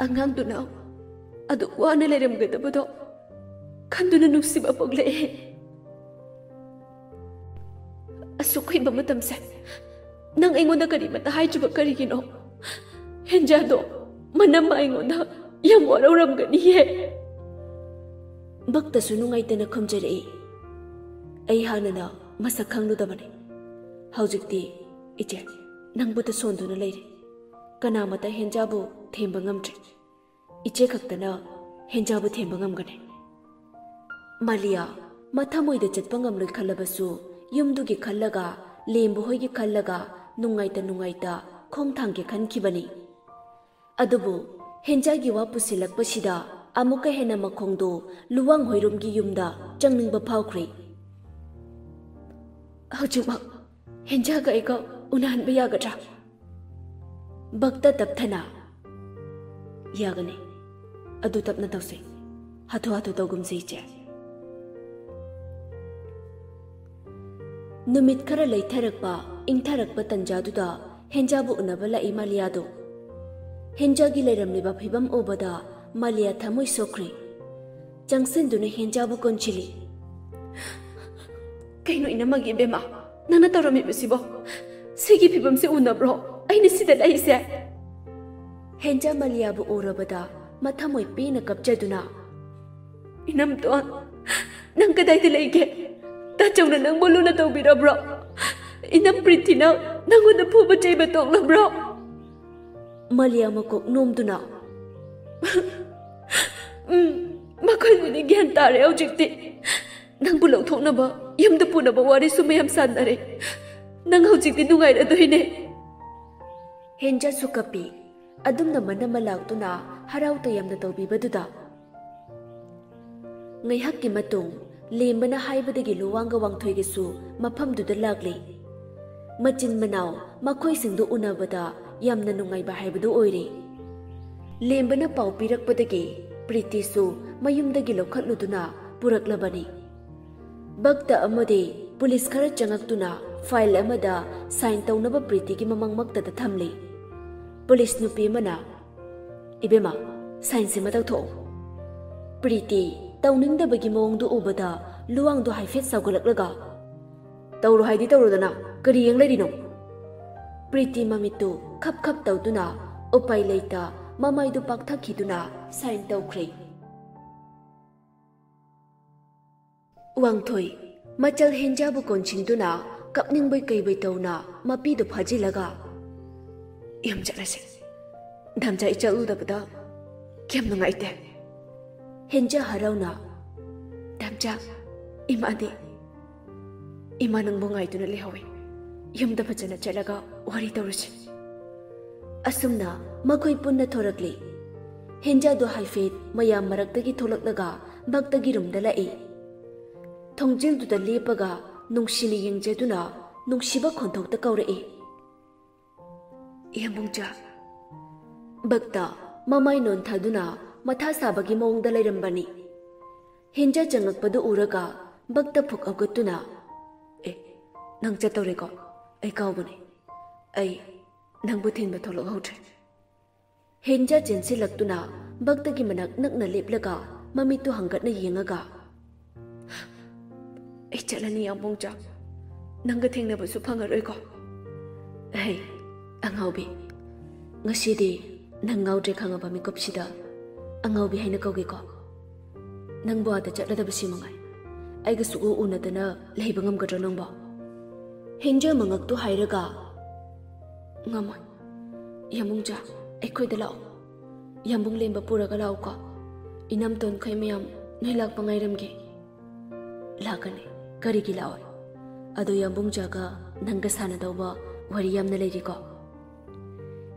ꯑꯉꯥꯡꯗꯨꯅ ꯑꯗꯨꯛ ꯋꯥꯅ ꯂꯩꯔꯝꯒꯗꯕꯗꯣ ꯈꯟꯗꯨꯅ ꯅꯨꯡꯁꯤꯕ ꯄꯣꯛꯂꯛꯑꯦ꯫ ꯑꯁꯨꯛ ꯀꯨꯏꯕ ꯃꯇꯝꯁꯦ ꯅꯪ ꯑꯩꯉꯣꯟꯗ ꯀꯔꯤꯃꯠꯇ ꯍꯥꯏꯗ꯭ꯔꯤꯕ ꯀꯔꯤꯒꯤꯅꯣ? ꯍꯦꯟꯖꯥꯗꯣ ꯃꯅꯝꯃ ꯑꯩꯉꯣꯟꯗ ꯌꯥꯝ ꯋꯥꯔꯧꯔꯝꯒꯅꯤꯌꯦ꯫ ꯕꯛꯇꯁꯨ ꯅꯨꯡꯉꯥꯏꯇꯅ ꯈꯨꯝꯖꯔꯛꯏ꯫ ꯑꯩ ꯍꯥꯟꯅꯅ ꯃꯁꯛ ꯈꯪꯂꯨꯗꯕꯅꯤ꯫ ꯍꯧꯖꯤꯛꯇꯤ ꯏꯆꯦ, ꯅꯪꯕꯨ ꯇꯁꯣꯟꯗꯨꯅ ꯂꯩꯔꯦ꯫ ꯀꯅꯥꯃꯠꯇ ꯍꯦꯟꯖꯥꯕꯨ ꯊꯦꯝꯕ ꯉꯝꯗ꯭ꯔꯦ꯫ ꯏꯆꯦ ꯈꯛꯇꯅ ꯍꯦꯟꯖꯥꯕꯨ ꯊꯦꯝꯕ ꯉꯝꯒꯅꯤ꯫ ꯃꯥꯂꯤꯌꯥ ꯃꯊꯃꯣꯏꯗ ꯆꯠꯄ ꯉꯝꯂꯣꯏ ꯈꯜꯂꯕꯁꯨ, ꯌꯨꯝꯗꯨꯒꯤ ꯈꯜꯂꯒ, ꯂꯦꯝꯕ ꯍꯣꯏꯒꯤ ꯈꯜꯂꯒ, ꯅꯨꯡꯉꯥꯏꯇ ꯅꯨꯡꯉꯥꯏꯇ ꯈꯣꯡ ꯊꯥꯡꯒꯦ ꯈꯟꯈꯤꯕꯅꯤ꯫ ꯑꯗꯨꯕꯨ ꯍꯦꯟꯖꯥꯒꯤ ꯋꯥ ꯄꯨꯁꯤꯜꯂꯛꯄꯁꯤꯗ ꯑꯃꯨꯛꯀ ꯍꯦꯟꯅ ꯃꯈꯣꯡꯗꯨ ꯂꯨꯋꯥꯡ ꯍꯣꯏꯔꯣꯝꯒꯤ ꯌꯨꯝꯗ ꯆꯪꯅꯤꯡꯕ ꯐꯥꯎꯈ꯭ꯔꯦ꯫ ꯍꯧꯖꯤꯛꯃꯛ ꯍꯦꯟꯖꯥꯒ ꯑꯩꯒ ꯎꯅꯍꯟꯕ ꯌꯥꯒꯗ꯭ꯔꯥ? ꯕꯛꯇ ꯇꯞꯊꯅ, "ꯌꯥꯒꯅꯤ꯫ ꯑꯗꯨ ꯇꯞꯅ ꯇꯧꯁꯤ꯫ ꯍꯥꯊꯨ ꯍꯥꯊꯨ ꯇꯧꯒꯨꯝꯁꯤ, ꯏꯆꯦ꯫" ꯅꯨꯃꯤꯠ ꯈꯔ ꯂꯩꯊꯔꯛꯄ, ꯏꯪꯊꯔꯛꯄ ꯇꯟꯖꯥꯗꯨꯗ ꯍꯦꯟꯖꯥꯕꯨ ꯎꯅꯕ ꯂꯥꯛꯏ ꯃꯥꯂꯤꯌꯥꯗꯨ꯫ ꯍꯦꯟꯖꯥꯒꯤ ꯂꯩꯔꯝꯂꯤꯕ ꯐꯤꯕꯝ ꯎꯕꯗ ꯃꯥꯂꯤꯌꯥ ꯊꯃꯣꯏ ꯁꯣꯛꯈ꯭ꯔꯦ꯫ ꯆꯪꯁꯤꯟꯗꯨꯅ ꯍꯦꯟꯖꯥꯕꯨ ꯀꯣꯟꯁꯤꯜꯂꯤ꯫ "ꯀꯩꯅꯣ ꯏꯅꯝꯃꯒꯤ ꯏꯕꯦꯝꯃ, ꯅꯪꯅ ꯇꯧꯔꯝꯃꯤꯕꯁꯤꯕꯣ? ꯁꯤꯒꯤ ꯐꯤꯕꯝꯁꯤ ꯎꯅꯕ꯭ꯔꯣ ꯑꯩꯅ ꯁꯤꯗ ꯂꯩꯁꯦ?" ꯍꯦꯟꯖꯥ ꯃꯥꯂꯤꯌꯥꯕꯨ ꯎꯔꯕꯗ ꯃꯊꯃꯣꯏ ꯄꯦꯟꯅ ꯀꯞꯆꯗꯨꯅ, "ꯏꯅꯝꯇꯣꯟ, ꯅꯪ ꯀꯗꯥꯏꯗ ꯂꯩꯒꯦ? ꯇꯥꯆꯧꯅ ꯅꯪꯕꯨ ꯂꯨꯅ ꯇꯧꯕꯤꯔꯕ꯭ꯔꯣ? ꯏꯅꯝ ꯄ꯭ꯔꯤꯇꯤꯅ ꯅꯪꯉꯣꯟꯗ ꯐꯨꯕ ꯆꯩꯕ ꯇꯣꯛꯂꯕ꯭ꯔꯣ?" ꯃꯥꯂꯤꯌꯥ ꯃꯀꯣꯛ ꯅꯣꯝꯗꯨꯅ, "ꯎꯝ, ꯃꯈꯣꯏꯕꯨꯗꯤ ꯒ꯭ꯌꯥꯟ ꯇꯥꯔꯦ ꯍꯧꯖꯤꯛꯇꯤ꯫ ꯅꯪꯕꯨ ꯂꯧꯊꯣꯛꯅꯕ ꯌꯨꯝꯗ ꯄꯨꯅꯕ ꯋꯥꯔꯤꯁꯨ ꯃꯌꯥꯝ ꯁꯥꯟꯅꯔꯦ꯫ ꯅꯪ ꯍꯧꯖꯤꯛꯇꯤ ꯅꯨꯡꯉꯥꯏꯔꯗꯣꯏꯅꯦ꯫" ꯍꯦꯟꯖꯥꯁꯨ ꯀꯞꯄꯤ꯫ ꯑꯗꯨꯝꯅ ꯃꯅꯝꯃ ꯂꯥꯛꯇꯨꯅ ꯍꯔꯥꯎ ꯇꯌꯥꯝꯅ ꯇꯧꯕꯤꯕꯗꯨꯗ꯫ ꯉꯥꯏꯍꯥꯛꯀꯤ ꯃꯇꯨꯡ ꯂꯦꯝꯕꯅ ꯍꯥꯏꯕꯗꯒꯤ ꯂꯨꯋꯥꯡꯒ ꯋꯥꯡꯊꯣꯏꯒꯁꯨ ꯃꯐꯝꯗꯨꯗ ꯂꯥꯛꯂꯤ꯫ ꯃꯆꯤꯟ ꯃꯅꯥꯎ ꯃꯈꯣꯏꯁꯤꯡꯗꯨ ꯎꯅꯕꯗ ꯌꯥꯝꯅ ꯅꯨꯡꯉꯥꯏꯕ ꯍꯥꯏꯕꯗꯨ ꯑꯣꯏꯔꯦ꯫ ꯂꯦꯝꯕꯅ ꯄꯥꯎ ꯄꯤꯔꯛꯄꯗꯒꯤ ꯄ꯭ꯔꯤꯇꯤꯁꯨ ꯃꯌꯨꯝꯗꯒꯤ ꯂꯧꯈꯠꯂꯨꯗꯨꯅ ꯄꯨꯔꯛꯂꯕꯅꯤ꯫ ꯚꯛꯇ ꯑꯃꯗꯤ ꯄꯨꯂꯤꯁ ꯈꯔ ꯆꯪꯉꯛꯇꯨꯅ ꯐꯥꯏꯜ ꯑꯃꯗ ꯁꯥꯏꯟ ꯇꯧꯅꯕ ꯄ꯭ꯔꯤꯇꯤꯒꯤ ꯃꯃꯥꯡꯃꯛꯇꯗ ꯊꯝꯂꯤ꯫ ꯄꯨꯂꯤꯁ ꯅꯨꯄꯤ ꯑꯃꯅ, "ꯏꯕꯦꯝꯃ, ꯁꯥꯏꯟꯁꯤꯃ ꯇꯧꯊꯣꯛꯑꯣ꯫" ꯄ꯭ꯔꯤꯇꯤ ꯇꯧꯅꯤꯡꯗꯕꯒꯤ ꯃꯑꯣꯡꯗꯨ ꯎꯕꯗ ꯂꯨꯋꯥꯡꯗꯣ ꯍꯥꯏꯐꯦꯠ ꯁꯥꯎꯒꯠꯂꯛꯂꯒ, "ꯇꯧꯔꯣ ꯍꯥꯏꯗꯤ ꯇꯧꯔꯣꯗꯅ, ꯀꯔꯤ ꯌꯦꯡ ꯂꯩꯔꯤꯅꯣ?" ꯄ꯭ꯔꯤꯇꯤ ꯃꯃꯤꯠꯇꯨ ꯈꯞ ꯈꯞ ꯇꯧꯗꯨꯅ ꯎꯄꯥꯏ ꯂꯩꯇ ꯃꯃꯥꯏꯗꯨ ꯄꯥꯛꯊꯛꯈꯤꯗꯨꯅ ꯁꯥꯏꯟ ꯇꯧꯈ꯭ꯔꯦ꯫ ꯋꯥꯡꯊꯣꯏ ꯃꯆꯜ ꯍꯦꯟꯖꯥꯕꯨ ꯀꯣꯟꯁꯤꯟꯗꯨꯅ ꯀꯞꯅꯤꯡꯕꯩ ꯀꯩꯕꯩ ꯇꯧꯅ ꯃꯄꯤꯗꯨ ꯐꯥꯖꯤꯜꯂꯒ, "ꯌꯨꯝ ꯆꯠꯂꯁꯤ꯫ ꯗꯥꯝꯆꯥ ꯑꯩ ꯆꯠꯂꯨꯗꯕꯗ ꯌꯥꯝ ꯅꯨꯡꯉꯥꯏꯇꯦ꯫" ꯍꯦꯟꯖꯥ ꯍꯔꯥꯎꯅ, "ꯗꯥꯝꯆꯥ, ꯏꯃꯥꯗꯤ?" "ꯏꯃꯥ ꯅꯪꯕꯨ ꯉꯥꯏꯗꯨꯅ ꯂꯩꯍꯧꯋꯤ꯫ ꯌꯨꯝꯗ ꯐꯖꯅ ꯆꯠꯂꯒ ꯋꯥꯔꯤ ꯇꯧꯔꯨꯁꯤ꯫" ꯑꯁꯨꯝꯅ ꯃꯈꯣꯏ ꯄꯨꯟꯅ ꯊꯣꯔꯛꯂꯤ꯫ ꯍꯦꯟꯖꯥꯗꯨ ꯍꯥꯏꯐꯦꯠ ꯃꯌꯥꯝ ꯃꯔꯛꯇꯒꯤ ꯊꯣꯛꯂꯛꯂꯒ ꯚꯛꯇꯒꯤ ꯔꯨꯝꯗ ꯂꯥꯛꯏ꯫ ꯊꯣꯡꯖꯤꯜꯗꯨꯗ ꯂꯦꯞꯄꯒ ꯅꯨꯡꯁꯤꯅ ꯌꯦꯡꯖꯗꯨꯅ ꯅꯨꯡꯁꯤꯕ ꯈꯣꯟꯊꯣꯛꯇ ꯀꯧꯔꯛꯏ, "ꯌꯥꯝꯕꯨꯡꯆꯥ꯫" ꯚꯛꯇ ꯃꯃꯥꯏ ꯅꯣꯟꯊꯗꯨꯅ ꯃꯊꯥ ꯁꯥꯕꯒꯤ ꯃꯑꯣꯡꯗ ꯂꯩꯔꯝꯕꯅꯤ꯫ ꯍꯦꯟꯖꯥ ꯆꯪꯉꯛꯄꯗꯨ ꯎꯔꯒ ꯚꯛꯇ ꯐꯨꯛ ꯍꯧꯒꯠꯇꯨꯅ, "ꯑꯦ, ꯅꯪ ꯆꯠꯇꯧꯔꯦꯀꯣ? ꯑꯩ ꯀꯥꯎꯕꯅꯦ꯫ ꯑꯩ ꯅꯪꯕꯨ ꯊꯤꯟꯕ ꯊꯣꯛꯂꯛꯍꯧꯗ꯭ꯔꯦ꯫" ꯍꯦꯟꯖꯥ ꯆꯦꯟꯁꯤꯜꯂꯛꯇꯨꯅ ꯚꯛꯇꯒꯤ ꯃꯅꯥꯛ ꯅꯛꯅ ꯂꯦꯞꯂꯒ ꯃꯃꯤꯠꯇꯨ ꯍꯪꯒꯠꯅ ꯌꯦꯡꯉꯒ, "ꯑꯩ ꯆꯠꯂꯅꯤ, ꯌꯥꯝꯕꯨꯡꯆꯥ꯫ ꯅꯪꯒ ꯊꯦꯡꯅꯕꯁꯨ ꯐꯪꯉꯔꯣꯏꯀꯣ꯫" "ꯍꯩ, ꯑꯉꯥꯎꯕꯤ, ꯉꯁꯤꯗꯤ ꯅꯪ ꯉꯥꯎꯗ꯭ꯔꯦ ꯈꯪꯉꯕ ꯃꯤꯀꯨꯞꯁꯤꯗ ꯑꯉꯥꯎꯕꯤ ꯍꯥꯏꯅ ꯀꯧꯒꯦꯀꯣ꯫ ꯅꯪꯕꯨ ꯑꯥꯗ ꯆꯠꯂꯗꯕꯁꯤ ꯃꯉꯥꯏ꯫ ꯑꯩꯒ ꯁꯨꯛꯎ ꯎꯅꯗꯅ ꯂꯩꯕ ꯉꯝꯒꯗ꯭ꯔꯣ ꯅꯪꯕꯣ?" ꯍꯦꯟꯖꯥ ꯃꯉꯛꯇꯨ ꯍꯥꯏꯔꯒ, "ꯉꯝꯃꯣꯏ꯫ ꯌꯥꯝꯕꯨꯡꯆꯥ, ꯑꯩꯈꯣꯏꯗ ꯂꯥꯛꯑꯣ꯫ ꯌꯥꯝꯕꯨꯡ ꯂꯦꯝꯕ ꯄꯨꯔꯒ ꯂꯥꯛꯑꯣꯀꯣ꯫ ꯏꯅꯝꯇꯣꯟꯈꯩ ꯃꯌꯥꯝ ꯅꯣꯏ ꯂꯥꯛꯄ ꯉꯥꯏꯔꯝꯒꯦ꯫" "ꯂꯥꯛꯀꯅꯤ꯫ ꯀꯔꯤꯒꯤ ꯂꯥꯛꯑꯣꯏ? ꯑꯗꯣ ꯌꯥꯝꯕꯨꯡꯆꯥꯒ ꯅꯪꯒ ꯁꯥꯟꯅꯗꯧꯕ ꯋꯥꯔꯤ ꯌꯥꯝꯅ ꯂꯩꯔꯤꯀꯣ꯫"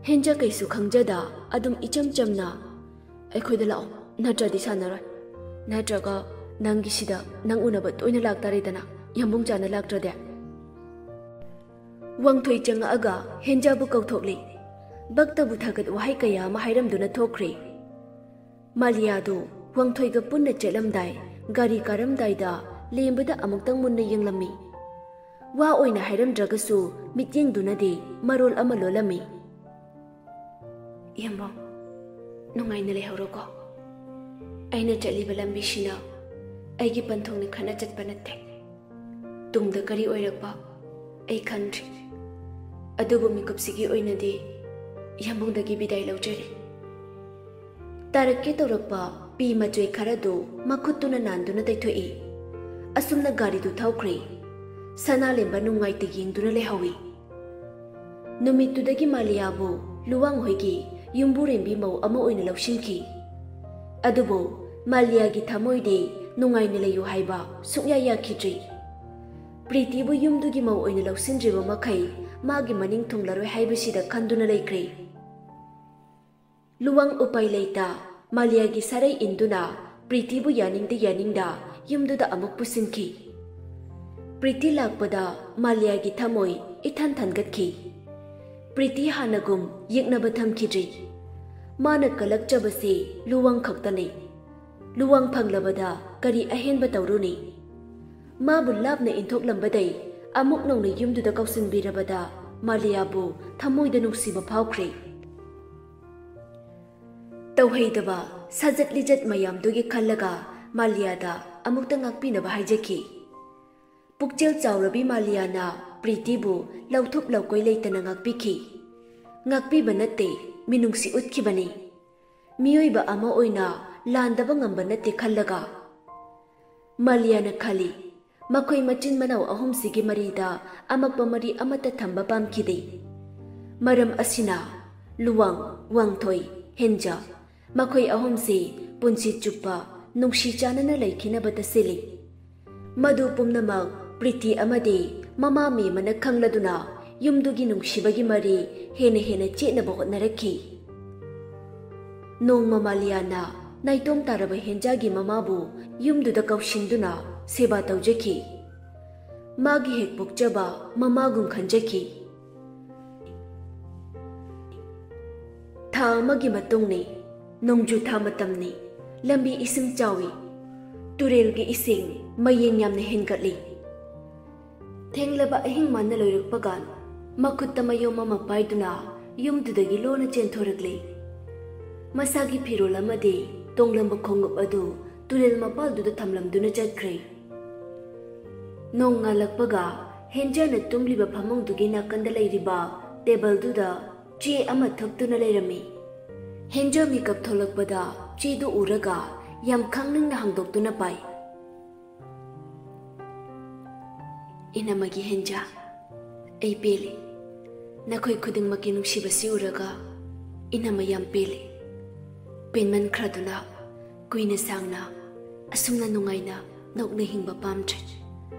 ꯍꯦꯟꯖꯥ ꯀꯩꯁꯨ ꯈꯪꯖꯗ ꯑꯗꯨꯝ ꯏꯆꯝ ꯆꯝꯅ, "ꯑꯩꯈꯣꯏꯗ ꯂꯥꯛꯑꯣ, ꯅꯠꯇ꯭ꯔꯗꯤ ꯁꯥꯟꯅꯔꯣꯏ꯫ ꯅꯠꯇ꯭ꯔꯒ ꯅꯪꯒꯤꯁꯤꯗ ꯅꯪ ꯎꯅꯕ ꯇꯣꯏꯅ ꯂꯥꯛꯇꯥꯔꯦꯗꯅ, ꯌꯥꯝꯕꯨꯡꯆꯥꯅ ꯂꯥꯛꯇ꯭ꯔꯗꯤ꯫" ꯋꯥꯡꯊꯣꯏ ꯆꯪꯉꯛꯑꯒ ꯍꯦꯟꯖꯥꯕꯨ ꯀꯧꯊꯣꯛꯂꯤ꯫ ꯚꯛꯇꯕꯨ ꯊꯥꯒꯠ ꯋꯥꯍꯩ ꯀꯌꯥ ꯑꯃ ꯍꯥꯏꯔꯝꯗꯨꯅ ꯊꯣꯛꯈ꯭ꯔꯦ꯫ ꯃꯥꯂꯤꯌꯥꯗꯨ ꯋꯥꯡꯊꯣꯏꯒ ꯄꯨꯟꯅ ꯆꯠꯂꯝꯗꯥꯏ, ꯒꯥꯔꯤ ꯀꯥꯔꯝꯗꯥꯏꯗ ꯂꯦꯝꯕꯗ ꯑꯃꯨꯛꯇꯪ ꯃꯨꯟꯅ ꯌꯦꯡꯂꯝꯃꯤ꯫ ꯋꯥ ꯑꯣꯏꯅ ꯍꯥꯏꯔꯝꯗ꯭ꯔꯒꯁꯨ ꯃꯤꯠꯌꯦꯡꯗꯨꯅꯗꯤ ꯃꯔꯣꯜ ꯑꯃ ꯂꯣꯜꯂꯝꯃꯤ꯫ "ꯏꯌꯥꯝꯕ, ꯅꯨꯡꯉꯥꯏꯅ ꯂꯩꯍꯧꯔꯣꯀꯣ꯫ ꯑꯩꯅ ꯆꯠꯂꯤꯕ ꯂꯝꯕꯤꯁꯤꯅ ꯑꯩꯒꯤ ꯄꯟꯊꯨꯡꯅꯤ ꯈꯟꯅ ꯆꯠꯄ ꯅꯠꯇꯦ꯫ ꯇꯨꯡꯗ ꯀꯔꯤ ꯑꯣꯏꯔꯛꯄ ꯑꯩ ꯈꯪꯗ꯭ꯔꯤ꯫ ꯑꯗꯨꯕꯨ ꯃꯤꯀꯨꯞꯁꯤꯒꯤ ꯑꯣꯏꯅꯗꯤ ꯏꯌꯥꯝꯕꯨꯡꯗꯒꯤ ꯕꯤꯗꯥꯏ ꯂꯧꯖꯔꯤ"꯫ ꯇꯥꯔꯛꯀꯦ ꯇꯧꯔꯛꯄ ꯄꯤ ꯃꯆꯣꯏ ꯈꯔꯗꯨ ꯃꯈꯨꯠꯇꯨꯅ ꯅꯥꯟꯗꯨꯅ ꯇꯩꯊꯣꯛꯏ꯫ ꯑꯁꯨꯝꯅ ꯒꯥꯔꯤꯗꯨ ꯊꯧꯈ꯭ꯔꯦ꯫ ꯁꯅꯥꯂꯦꯝꯕ ꯅꯨꯡꯉꯥꯏꯇ ꯌꯦꯡꯗꯨꯅ ꯂꯩꯍꯧꯏ꯫ ꯅꯨꯃꯤꯠꯇꯨꯗꯒꯤ ꯃꯥꯂꯤꯌꯥꯕꯨ ꯂꯨꯋꯥꯡ ꯍꯣꯏꯒꯤ ꯌꯨꯝꯕꯨꯔꯦꯝꯕꯤ ꯃꯧ ꯑꯃ ꯑꯣꯏꯅ ꯂꯧꯁꯤꯟꯈꯤ꯫ ꯑꯗꯨꯕꯨ ꯃꯥꯂꯤꯌꯥꯒꯤ ꯊꯃꯣꯏꯗꯤ ꯅꯨꯡꯉꯥꯏꯅ ꯂꯩꯌꯨ ꯍꯥꯏꯕ ꯁꯨꯛꯌꯥ ꯌꯥꯈꯤꯗ꯭ꯔꯤ꯫ ꯄ꯭ꯔꯤꯇꯤꯕꯨ ꯌꯨꯝꯗꯨꯒꯤ ꯃꯧ ꯑꯣꯏꯅ ꯂꯧꯁꯤꯟꯗ꯭ꯔꯤꯕ ꯃꯈꯩ ꯃꯥꯒꯤ ꯃꯅꯤꯡ ꯊꯨꯡꯂꯔꯣꯏ ꯍꯥꯏꯕꯁꯤꯗ ꯈꯟꯗꯨꯅ ꯂꯩꯈ꯭ꯔꯦ꯫ ꯂꯨꯋꯥꯡ ꯎꯄꯥꯏ ꯂꯩꯇ ꯃꯥꯂꯤꯌꯥꯒꯤ ꯁꯔꯩ ꯏꯟꯗꯨꯅ ꯄ꯭ꯔꯤꯇꯤꯕꯨ ꯌꯥꯅꯤꯡꯗ ꯌꯥꯅꯤꯡꯗ ꯌꯨꯝꯗꯨꯗ ꯑꯃꯨꯛ ꯄꯨꯁꯤꯟꯈꯤ꯫ ꯄ꯭ꯔꯤꯇꯤ ꯂꯥꯛꯄꯗ ꯃꯥꯂꯤꯌꯥꯒꯤ ꯊꯃꯣꯏ ꯏꯊꯟ ꯊꯟꯒꯠꯈꯤ꯫ ꯄ꯭ꯔꯤꯇꯤ ꯍꯥꯟꯅꯒꯨꯝ ꯌꯦꯛꯅꯕ ꯊꯝꯈꯤꯗ꯭ꯔꯤ꯫ ꯃꯥꯅ ꯀꯜꯂꯛꯆꯕꯁꯤ ꯂꯨꯋꯥꯡ ꯈꯛꯇꯅꯤ꯫ ꯂꯨꯋꯥꯡ ꯐꯪꯂꯕꯗ ꯀꯔꯤ ꯑꯍꯦꯟꯕ ꯇꯧꯔꯨꯅꯤ? ꯃꯥꯕꯨ ꯂꯥꯞꯅ ꯏꯟꯊꯣꯛꯂꯝꯕꯗꯩ ꯑꯃꯨꯛ ꯅꯧꯅ ꯌꯨꯝꯗꯨꯗ ꯀꯧꯁꯤꯟꯕꯤꯔꯕꯗ ꯃꯥꯂꯤꯌꯥꯕꯨ ꯊꯃꯣꯏꯗ ꯅꯨꯡꯁꯤꯕ ꯐꯥꯎꯈ꯭ꯔꯦ꯫ ꯇꯧꯍꯩꯗꯕ ꯁꯥꯖꯠ ꯂꯤꯆꯠ ꯃꯌꯥꯝꯗꯨꯒꯤ ꯈꯜꯂꯒ ꯃꯥꯂꯤꯌꯥꯗ ꯑꯃꯨꯛꯇ ꯉꯥꯛꯄꯤꯅꯕ ꯍꯥꯏꯖꯈꯤ꯫ ꯄꯨꯛꯆꯦꯜ ꯆꯥꯎꯔꯕꯤ ꯃꯥꯂꯤꯌꯥꯅ ꯄ꯭ꯔꯤꯇꯤꯕꯨ ꯂꯧꯊꯣꯛ ꯂꯧꯀꯣꯏ ꯂꯩꯇꯅ ꯉꯥꯛꯄꯤꯈꯤ꯫ ꯉꯥꯛꯄꯤꯕ ꯅꯠꯇꯦ, ꯃꯤꯅꯨꯡꯁꯤ ꯎꯠꯈꯤꯕꯅꯤ꯫ ꯃꯤꯑꯣꯏꯕ ꯑꯃ ꯑꯣꯏꯅ ꯂꯥꯟꯗꯕ ꯉꯝꯕ ꯅꯠꯇꯦ ꯈꯜꯂꯒ꯫ ꯃꯥꯂꯤꯌꯥꯅ ꯈꯜꯂꯤ, ꯃꯈꯣꯏ ꯃꯆꯤꯟ ꯃꯅꯥꯎ ꯑꯍꯨꯝꯁꯤꯒꯤ ꯃꯔꯤꯗ ꯑꯃꯛꯄ ꯃꯔꯤ ꯑꯃꯠꯇ ꯊꯝꯕ ꯄꯥꯝꯈꯤꯗꯦ꯫ ꯃꯔꯝ ꯑꯁꯤꯅ ꯂꯨꯋꯥꯡ, ꯋꯥꯡꯊꯣꯏ, ꯍꯦꯟꯖꯥ, ꯃꯈꯣꯏ ꯑꯍꯨꯝꯁꯤ ꯄꯨꯟꯁꯤ ꯆꯨꯞꯄ ꯅꯨꯡꯁꯤ ꯆꯥꯟꯅꯅ ꯂꯩꯈꯤꯅꯕꯇ ꯁꯤꯜꯂꯤ꯫ ꯃꯗꯨ ꯄꯨꯝꯅꯃꯛ ꯄ꯭ꯔꯤꯇꯤ ꯑꯃꯗꯤ ꯃꯃꯥ ꯃꯦꯃꯅ ꯈꯪꯂꯗꯨꯅ ꯌꯨꯝꯗꯨꯒꯤ ꯅꯨꯡꯁꯤꯕꯒꯤ ꯃꯔꯤ ꯍꯦꯟꯅ ꯍꯦꯟꯅ ꯆꯦꯠꯅꯕ ꯍꯣꯠꯅꯔꯛꯈꯤ꯫ ꯅꯣꯡꯃ ꯃꯥꯂꯤꯌꯥꯅ ꯅꯥꯏꯇꯣꯝ ꯇꯥꯔꯕ ꯍꯦꯟꯖꯥꯒꯤ ꯃꯃꯥꯕꯨ ꯌꯨꯝꯗꯨꯗ ꯀꯧꯁꯤꯟꯗꯨꯅ ꯁꯦꯕꯥ ꯇꯧꯖꯈꯤ꯫ ꯃꯥꯒꯤ ꯍꯦꯛ ꯄꯣꯛꯆꯕ ꯃꯃꯥꯒꯨꯝ ꯈꯟꯖꯈꯤ꯫ ꯊꯥ ꯑꯃꯒꯤ ꯃꯇꯨꯡꯅꯤ꯫ ꯅꯣꯡꯖꯨ ꯊꯥ ꯃꯇꯝꯅꯤ꯫ ꯂꯝꯕꯤ ꯏꯁꯤꯡ ꯆꯥꯎꯏ꯫ ꯇꯨꯔꯦꯜꯒꯤ ꯏꯁꯤꯡ ꯃꯌꯦꯡ ꯌꯥꯝꯅ ꯍꯦꯟꯒꯠꯂꯤ꯫ ꯊꯦꯡꯂꯕ ꯑꯍꯤꯡ ꯃꯥꯅ ꯂꯣꯏꯔꯛꯄꯒ ꯃꯈꯨꯠꯇ ꯃꯌꯣꯝ ꯑꯃ ꯄꯥꯏꯗꯨꯅ ꯌꯨꯝꯗꯨꯗꯒꯤ ꯂꯣꯟꯅ ꯆꯦꯟꯊꯣꯔꯛꯂꯤ꯫ ꯃꯁꯥꯒꯤ ꯐꯤꯔꯣꯜ ꯑꯃꯗꯤ ꯇꯣꯡꯂꯝꯕ ꯈꯣꯡꯎꯞ ꯑꯗꯨ ꯇꯨꯔꯦꯜ ꯃꯄꯥꯜꯗꯨꯗ ꯊꯝꯂꯝꯗꯨꯅ ꯆꯠꯈ꯭ꯔꯦ꯫ ꯅꯣꯡ ꯉꯥꯜꯂꯛꯄꯒ ꯍꯦꯟꯖꯥꯅ ꯇꯨꯝꯂꯤꯕ ꯐꯃꯨꯡꯗꯨꯒꯤ ꯅꯥꯀꯟꯗ ꯂꯩꯔꯤꯕ ꯇꯦꯕꯜꯗꯨꯗ ꯆꯦ ꯑꯃ ꯊꯨꯞꯇꯨꯅ ꯂꯩꯔꯝꯃꯤ꯫ ꯍꯦꯟꯖꯥ ꯃꯤꯀꯞ ꯊꯣꯛꯂꯛꯄꯗ ꯆꯦꯗꯨ ꯎꯔꯒ ꯌꯥꯝ ꯈꯪꯅꯤꯡꯅ ꯍꯥꯡꯗꯣꯛꯇꯨꯅ ꯄꯥꯏ꯫ "ꯏꯅꯝꯃꯒꯤ ꯍꯦꯟꯖꯥ, ꯑꯩ ꯄꯦꯜꯂꯤ꯫ ꯅꯈꯣꯏ ꯈꯨꯗꯤꯡꯃꯛꯀꯤ ꯅꯨꯡꯁꯤꯕꯁꯤ ꯎꯔꯒ ꯏꯅꯝꯃ ꯌꯥꯝ ꯄꯦꯜꯂꯤ꯫ ꯄꯦꯟꯃꯟꯈ꯭ꯔꯗꯨꯅ ꯀꯨꯏꯅ ꯁꯥꯡꯅ ꯑꯁꯨꯝꯅ ꯅꯨꯡꯉꯥꯏꯅ ꯅꯣꯛꯅ ꯍꯤꯡꯕ ꯄꯥꯝꯗ꯭ꯔꯦ꯫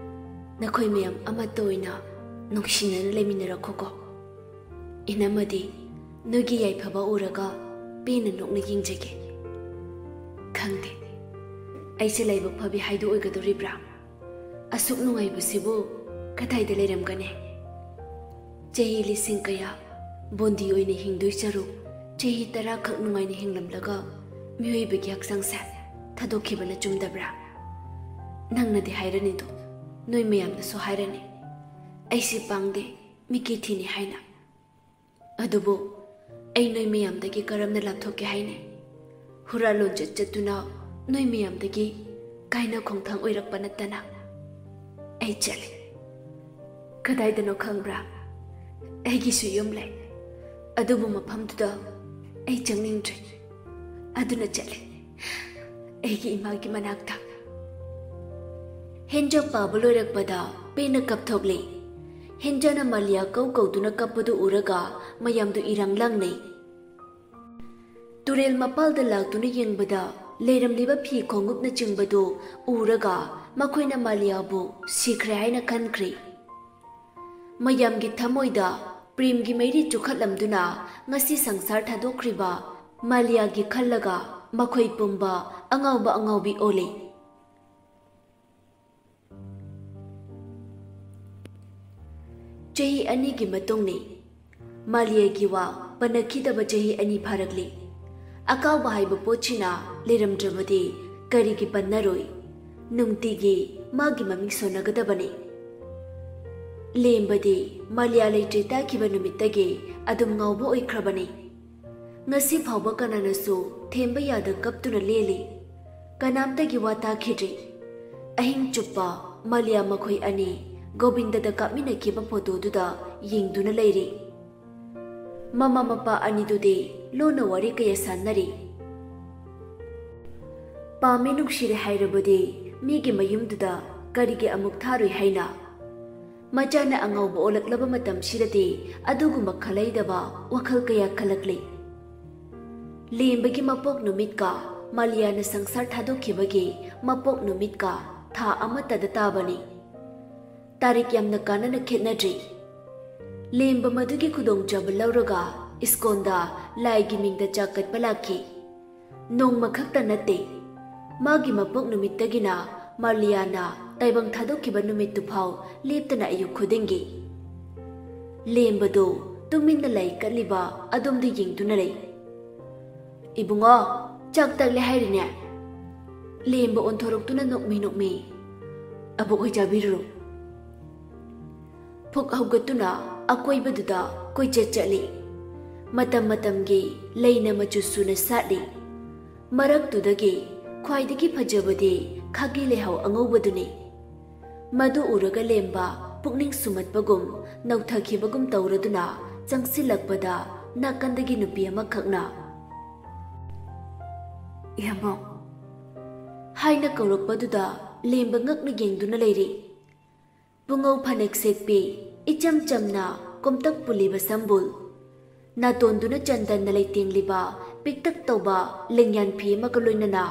ꯅꯈꯣꯏ ꯃꯌꯥꯝ ꯑꯃꯠꯇ ꯑꯣꯏꯅ ꯅꯨꯡꯁꯤꯅꯅ ꯂꯩꯃꯤꯟꯅꯔꯛꯈꯣꯀꯣ꯫ ꯏꯅꯝꯃꯗꯤ ꯅꯣꯏꯒꯤ ꯌꯥꯏꯐꯕ ꯎꯔꯒ ꯄꯦꯟꯅ ꯅꯣꯛꯅ ꯌꯦꯡꯖꯒꯦ꯫ ꯈꯪꯗꯦ, ꯑꯩꯁꯦ ꯂꯥꯏꯕꯛ ꯐꯕꯤ ꯍꯥꯏꯗꯨ ꯑꯣꯏꯒꯗꯧꯔꯤꯕ꯭ꯔꯥ? ꯑꯁꯨꯛ ꯅꯨꯡꯉꯥꯏꯕꯁꯤꯕꯨ ꯀꯗꯥꯏꯗ ꯂꯩꯔꯝꯒꯅꯤ? ꯆꯍꯤ ꯂꯤꯁꯤꯡ ꯀꯌꯥ ꯕꯣꯟꯗꯤ ꯑꯣꯏꯅ ꯍꯤꯡꯗꯣꯏ ꯁꯔꯨꯛ, ꯆꯍꯤ ꯇꯔꯥ ꯈꯛ ꯅꯨꯡꯉꯥꯏꯅ ꯍꯤꯡꯂꯝꯂꯒ ꯃꯤꯑꯣꯏꯕꯒꯤ ꯍꯛꯆꯥꯡꯁꯦ ꯊꯥꯗꯣꯛꯈꯤꯕꯅ ꯆꯨꯝꯗꯕ꯭ꯔꯥ?" ꯅꯪꯅꯗꯤ ꯍꯥꯏꯔꯅꯤꯗꯣ, ꯅꯣꯏ ꯃꯌꯥꯝꯅꯁꯨ ꯍꯥꯏꯔꯅꯤ, ꯑꯩꯁꯤ ꯄꯥꯡꯗꯦ, ꯃꯤꯀꯤ ꯊꯤꯅꯤ ꯍꯥꯏꯅ꯫ ꯑꯗꯨꯕꯨ ꯑꯩ ꯅꯣꯏ ꯃꯌꯥꯝꯗꯒꯤ ꯀꯔꯝꯅ ꯂꯥꯞꯊꯣꯛꯀꯦ ꯍꯥꯏꯅꯤ? ꯍꯨꯔꯥꯟ ꯂꯣꯟꯆꯠ ꯆꯠꯇꯨꯅ ꯅꯣꯏ ꯃꯌꯥꯝꯗꯒꯤ ꯀꯥꯏꯅ ꯈꯣꯡꯊꯥꯡ ꯑꯣꯏꯔꯛꯄ ꯅꯠꯇꯅ꯫ ꯑꯩ ꯆꯠꯂꯤ꯫ ꯀꯗꯥꯏꯗꯅꯣ ꯈꯪꯕ꯭ꯔꯥ? ꯑꯩꯒꯤꯁꯨ ꯌꯨꯝ ꯂꯩ, ꯑꯗꯨꯕꯨ ꯃꯐꯝꯗꯨꯗ ꯑꯩ ꯆꯪꯅꯤꯡꯗ꯭ꯔꯦ꯫ ꯑꯗꯨꯅ ꯆꯠꯂꯤ, ꯑꯩꯒꯤ ꯏꯃꯥꯒꯤ ꯃꯅꯥꯛꯇ꯫ ꯍꯦꯟꯖꯥ ꯄꯥꯕ ꯂꯣꯏꯔꯛꯄꯗ ꯄꯦꯟꯅ ꯀꯞꯊꯣꯛꯂꯤ꯫ ꯍꯦꯟꯖꯥꯅ ꯃꯥꯂꯤꯌꯥ ꯀꯧ ꯀꯧꯗꯨꯅ ꯀꯞꯄꯗꯨ ꯎꯔꯒ ꯃꯌꯥꯝꯗꯨ ꯏꯔꯥꯡ ꯂꯥꯡꯅꯩ꯫ ꯇꯨꯔꯦꯜ ꯃꯄꯥꯜꯗ ꯂꯥꯛꯇꯨꯅ ꯌꯦꯡꯕꯗ ꯂꯩꯔꯝꯂꯤꯕ ꯐꯤ ꯈꯣꯡꯎꯞꯅꯆꯤꯡꯕꯗꯨ ꯎꯔꯒ ꯃꯈꯣꯏꯅ ꯃꯥꯂꯤꯌꯥꯕꯨ ꯁꯤꯈ꯭ꯔꯦ ꯍꯥꯏꯅ ꯈꯟꯈ꯭ꯔꯦ꯫ ꯃꯌꯥꯝꯒꯤ ꯊꯃꯣꯏꯗ ꯄ꯭ꯔꯦꯝꯒꯤ ꯃꯩꯔꯤ ꯆꯨꯈꯠꯂꯝꯗꯨꯅ ꯉꯁꯤ ꯁꯪꯁꯥꯔ ꯊꯥꯗꯣꯛꯈ꯭ꯔꯤꯕ ꯃꯥꯂꯤꯌꯥꯒꯤ ꯈꯜꯂꯒ ꯃꯈꯣꯏ ꯄꯨꯝꯕ ꯑꯉꯥꯎꯕ ꯑꯉꯥꯎꯕꯤ ꯑꯣꯜꯂꯤ꯫ ꯆꯍꯤ ꯑꯅꯤꯒꯤ ꯃꯇꯨꯡꯅꯤ꯫ ꯃꯥꯂꯤꯌꯥꯒꯤ ꯋꯥ ꯄꯟꯅꯈꯤꯗꯕ ꯆꯍꯤ ꯑꯅꯤ ꯐꯥꯔꯛꯂꯤ꯫ ꯑꯀꯥꯎꯕ ꯍꯥꯏꯕ ꯄꯣꯠꯁꯤꯅ ꯂꯩꯔꯝꯗ꯭ꯔꯕꯗꯤ ꯀꯔꯤꯒꯤ ꯄꯟꯅꯔꯣꯏ? ꯅꯨꯡꯇꯤꯒꯤ ꯃꯥꯒꯤ ꯃꯃꯤꯡ ꯁꯣꯟꯅꯒꯗꯕꯅꯤ꯫ ꯂꯦꯝꯕꯗꯤ ꯃꯥꯂꯤꯌꯥ ꯂꯩꯇ꯭ꯔꯦ ꯇꯥꯈꯤꯕ ꯅꯨꯃꯤꯠꯇꯒꯤ ꯑꯗꯨꯝ ꯉꯥꯎꯕ ꯑꯣꯏꯈ꯭ꯔꯕꯅꯤ꯫ ꯉꯁꯤ ꯐꯥꯎꯕ ꯀꯅꯥꯅꯁꯨ ꯊꯦꯝꯕ ꯌꯥꯗ ꯀꯞꯇꯨꯅ ꯂꯦꯜꯂꯤ꯫ ꯀꯅꯥꯝꯇꯒꯤ ꯋꯥ ꯇꯥꯈꯤꯗ꯭ꯔꯤ꯫ ꯑꯍꯤꯡ ꯆꯨꯞꯄ ꯃꯥꯂꯤꯌꯥ ꯃꯈꯣꯏ ꯑꯅꯤ ꯒꯣꯕꯤꯟꯗꯗ ꯀꯥꯞꯃꯤꯟꯅꯈꯤꯕ ꯐꯣꯇꯣꯗꯨꯗ ꯌꯦꯡꯗꯨꯅ ꯂꯩꯔꯤ꯫ ꯃꯃꯥ ꯃꯄꯥ ꯑꯅꯤꯗꯨꯗꯤ ꯂꯣꯟꯅ ꯋꯥꯔꯤ ꯀꯌꯥ ꯁꯥꯟꯅꯔꯤ꯫ ꯄꯥꯝꯃꯤ ꯅꯨꯡꯁꯤꯔꯦ ꯍꯥꯏꯔꯕꯗꯤ ꯃꯤꯒꯤ ꯃꯌꯨꯝꯗꯨꯗ ꯀꯔꯤꯒꯤ ꯑꯃꯨꯛ ꯊꯥꯔꯨꯏ ꯍꯥꯏꯅ? ꯃꯆꯥꯅ ꯑꯉꯥꯎꯕ ꯑꯣꯜꯂꯛꯂꯕ ꯃꯇꯝꯁꯤꯗꯗꯤ ꯑꯗꯨꯒꯨꯝꯕ ꯈꯜꯂꯩꯗꯕ ꯋꯥꯈꯜ ꯀꯌꯥ ꯈꯜꯂꯛꯂꯤ꯫ ꯂꯦꯝꯕꯒꯤ ꯃꯄꯣꯛ ꯅꯨꯃꯤꯠꯀ ꯃꯥꯂꯤꯌꯥꯅ ꯁꯪꯁꯥꯔ ꯊꯥꯗꯣꯛꯈꯤꯕꯒꯤ ꯃꯄꯣꯛ ꯅꯨꯃꯤꯠꯀ ꯊꯥ ꯑꯃꯠꯇꯗ ꯇꯥꯕꯅꯤ꯫ ꯇꯥꯔꯤꯛ ꯌꯥꯝꯅ ꯀꯥꯟꯅꯅ ꯈꯦꯠꯅꯗ꯭ꯔꯤ꯫ ꯂꯦꯝꯕ ꯃꯗꯨꯒꯤ ꯈꯨꯗꯣꯡꯆꯥꯕ ꯂꯧꯔꯒ ꯏꯁꯀꯣꯟꯗ ꯂꯥꯏꯒꯤ ꯃꯤꯡꯗ ꯆꯥꯛ ꯀꯠꯄ ꯂꯥꯛꯈꯤ꯫ ꯅꯣꯡꯃ ꯈꯛꯇ ꯅꯠꯇꯦ, ꯃꯥꯒꯤ ꯃꯄꯣꯛ ꯅꯨꯃꯤꯠꯇꯒꯤꯅ ꯃꯥꯂꯤꯌꯥꯅ ꯇꯥꯏꯕꯪ ꯊꯥꯗꯣꯛꯈꯤꯕ ꯅꯨꯃꯤꯠꯇꯨ ꯐꯥꯎ ꯂꯦꯞꯇꯅ ꯑꯌꯨꯛ ꯈꯨꯗꯤꯡꯒꯤ꯫ ꯂꯦꯝꯕꯗꯨ ꯇꯨꯃꯤꯟꯅ ꯂꯩ ꯀꯠꯂꯤꯕ ꯑꯗꯣꯝꯗ ꯌꯦꯡꯗꯨꯅ ꯂꯩ꯫ "ꯏꯕꯨꯡꯉꯣ, ꯆꯥꯛ ꯇꯛꯂꯦ ꯍꯥꯏꯔꯤꯅꯦ?" ꯂꯦꯝꯕ ꯑꯣꯟꯊꯣꯔꯛꯇꯨꯅ ꯅꯣꯛꯃꯤ ꯅꯣꯛꯃꯤ, "ꯑꯕꯣꯛ ꯍꯣꯏ ꯆꯥꯕꯤꯔꯨꯔꯣ꯫" ꯐꯨꯛ ꯍꯧꯒꯠꯇꯨꯅ ꯑꯀꯣꯏꯕꯗꯨꯗ ꯀꯣꯏꯆꯠ ꯆꯠꯂꯤ꯫ ꯃꯇꯝ ꯃꯇꯝꯒꯤ ꯂꯩꯅ ꯃꯆꯨ ꯁꯨꯅ ꯁꯥꯠꯂꯤ꯫ ꯃꯔꯛꯇꯨꯗꯒꯤ ꯈ꯭ꯋꯥꯏꯗꯒꯤ ꯐꯖꯕꯗꯤ ꯈꯥꯒꯤ ꯂꯩꯍꯥꯎ ꯑꯉꯧꯕꯗꯨꯅꯤ꯫ ꯃꯗꯨ ꯎꯔꯒ ꯂꯦꯝꯕ ꯄꯨꯛꯅꯤꯡ ꯁꯨꯝꯍꯠꯄꯒꯨꯝ ꯅꯧꯊꯈꯤꯕꯒꯨꯝ ꯇꯧꯔꯗꯨꯅ ꯆꯪꯁꯤꯜꯂꯛꯄꯗ ꯅꯥꯀꯟꯗꯒꯤ ꯅꯨꯄꯤ ꯑꯃꯈꯛꯅ, "ꯏꯌꯥꯝꯕ" ꯍꯥꯏꯅ ꯀꯧꯔꯛꯄꯗꯨꯗ ꯂꯦꯝꯕ ꯉꯛꯅ ꯌꯦꯡꯗꯨꯅ ꯂꯩꯔꯤ꯫ ꯄꯨꯉꯧ ꯐꯅꯦꯛ ꯁꯦꯠꯄꯤ, ꯏꯆꯝ ꯆꯝꯅ ꯀꯣꯝꯇꯛ ꯄꯨꯜꯂꯤꯕ ꯁꯝꯕꯨꯜ, ꯅꯥꯇꯣꯟꯗꯨꯅ ꯆꯟꯗꯟꯅ ꯂꯩꯇꯦꯡꯂꯤꯕ ꯄꯤꯛꯇꯛ ꯇꯧꯕ ꯂꯦꯡꯌꯥꯟ ꯐꯤ ꯑꯃꯒ ꯂꯣꯏꯅꯅ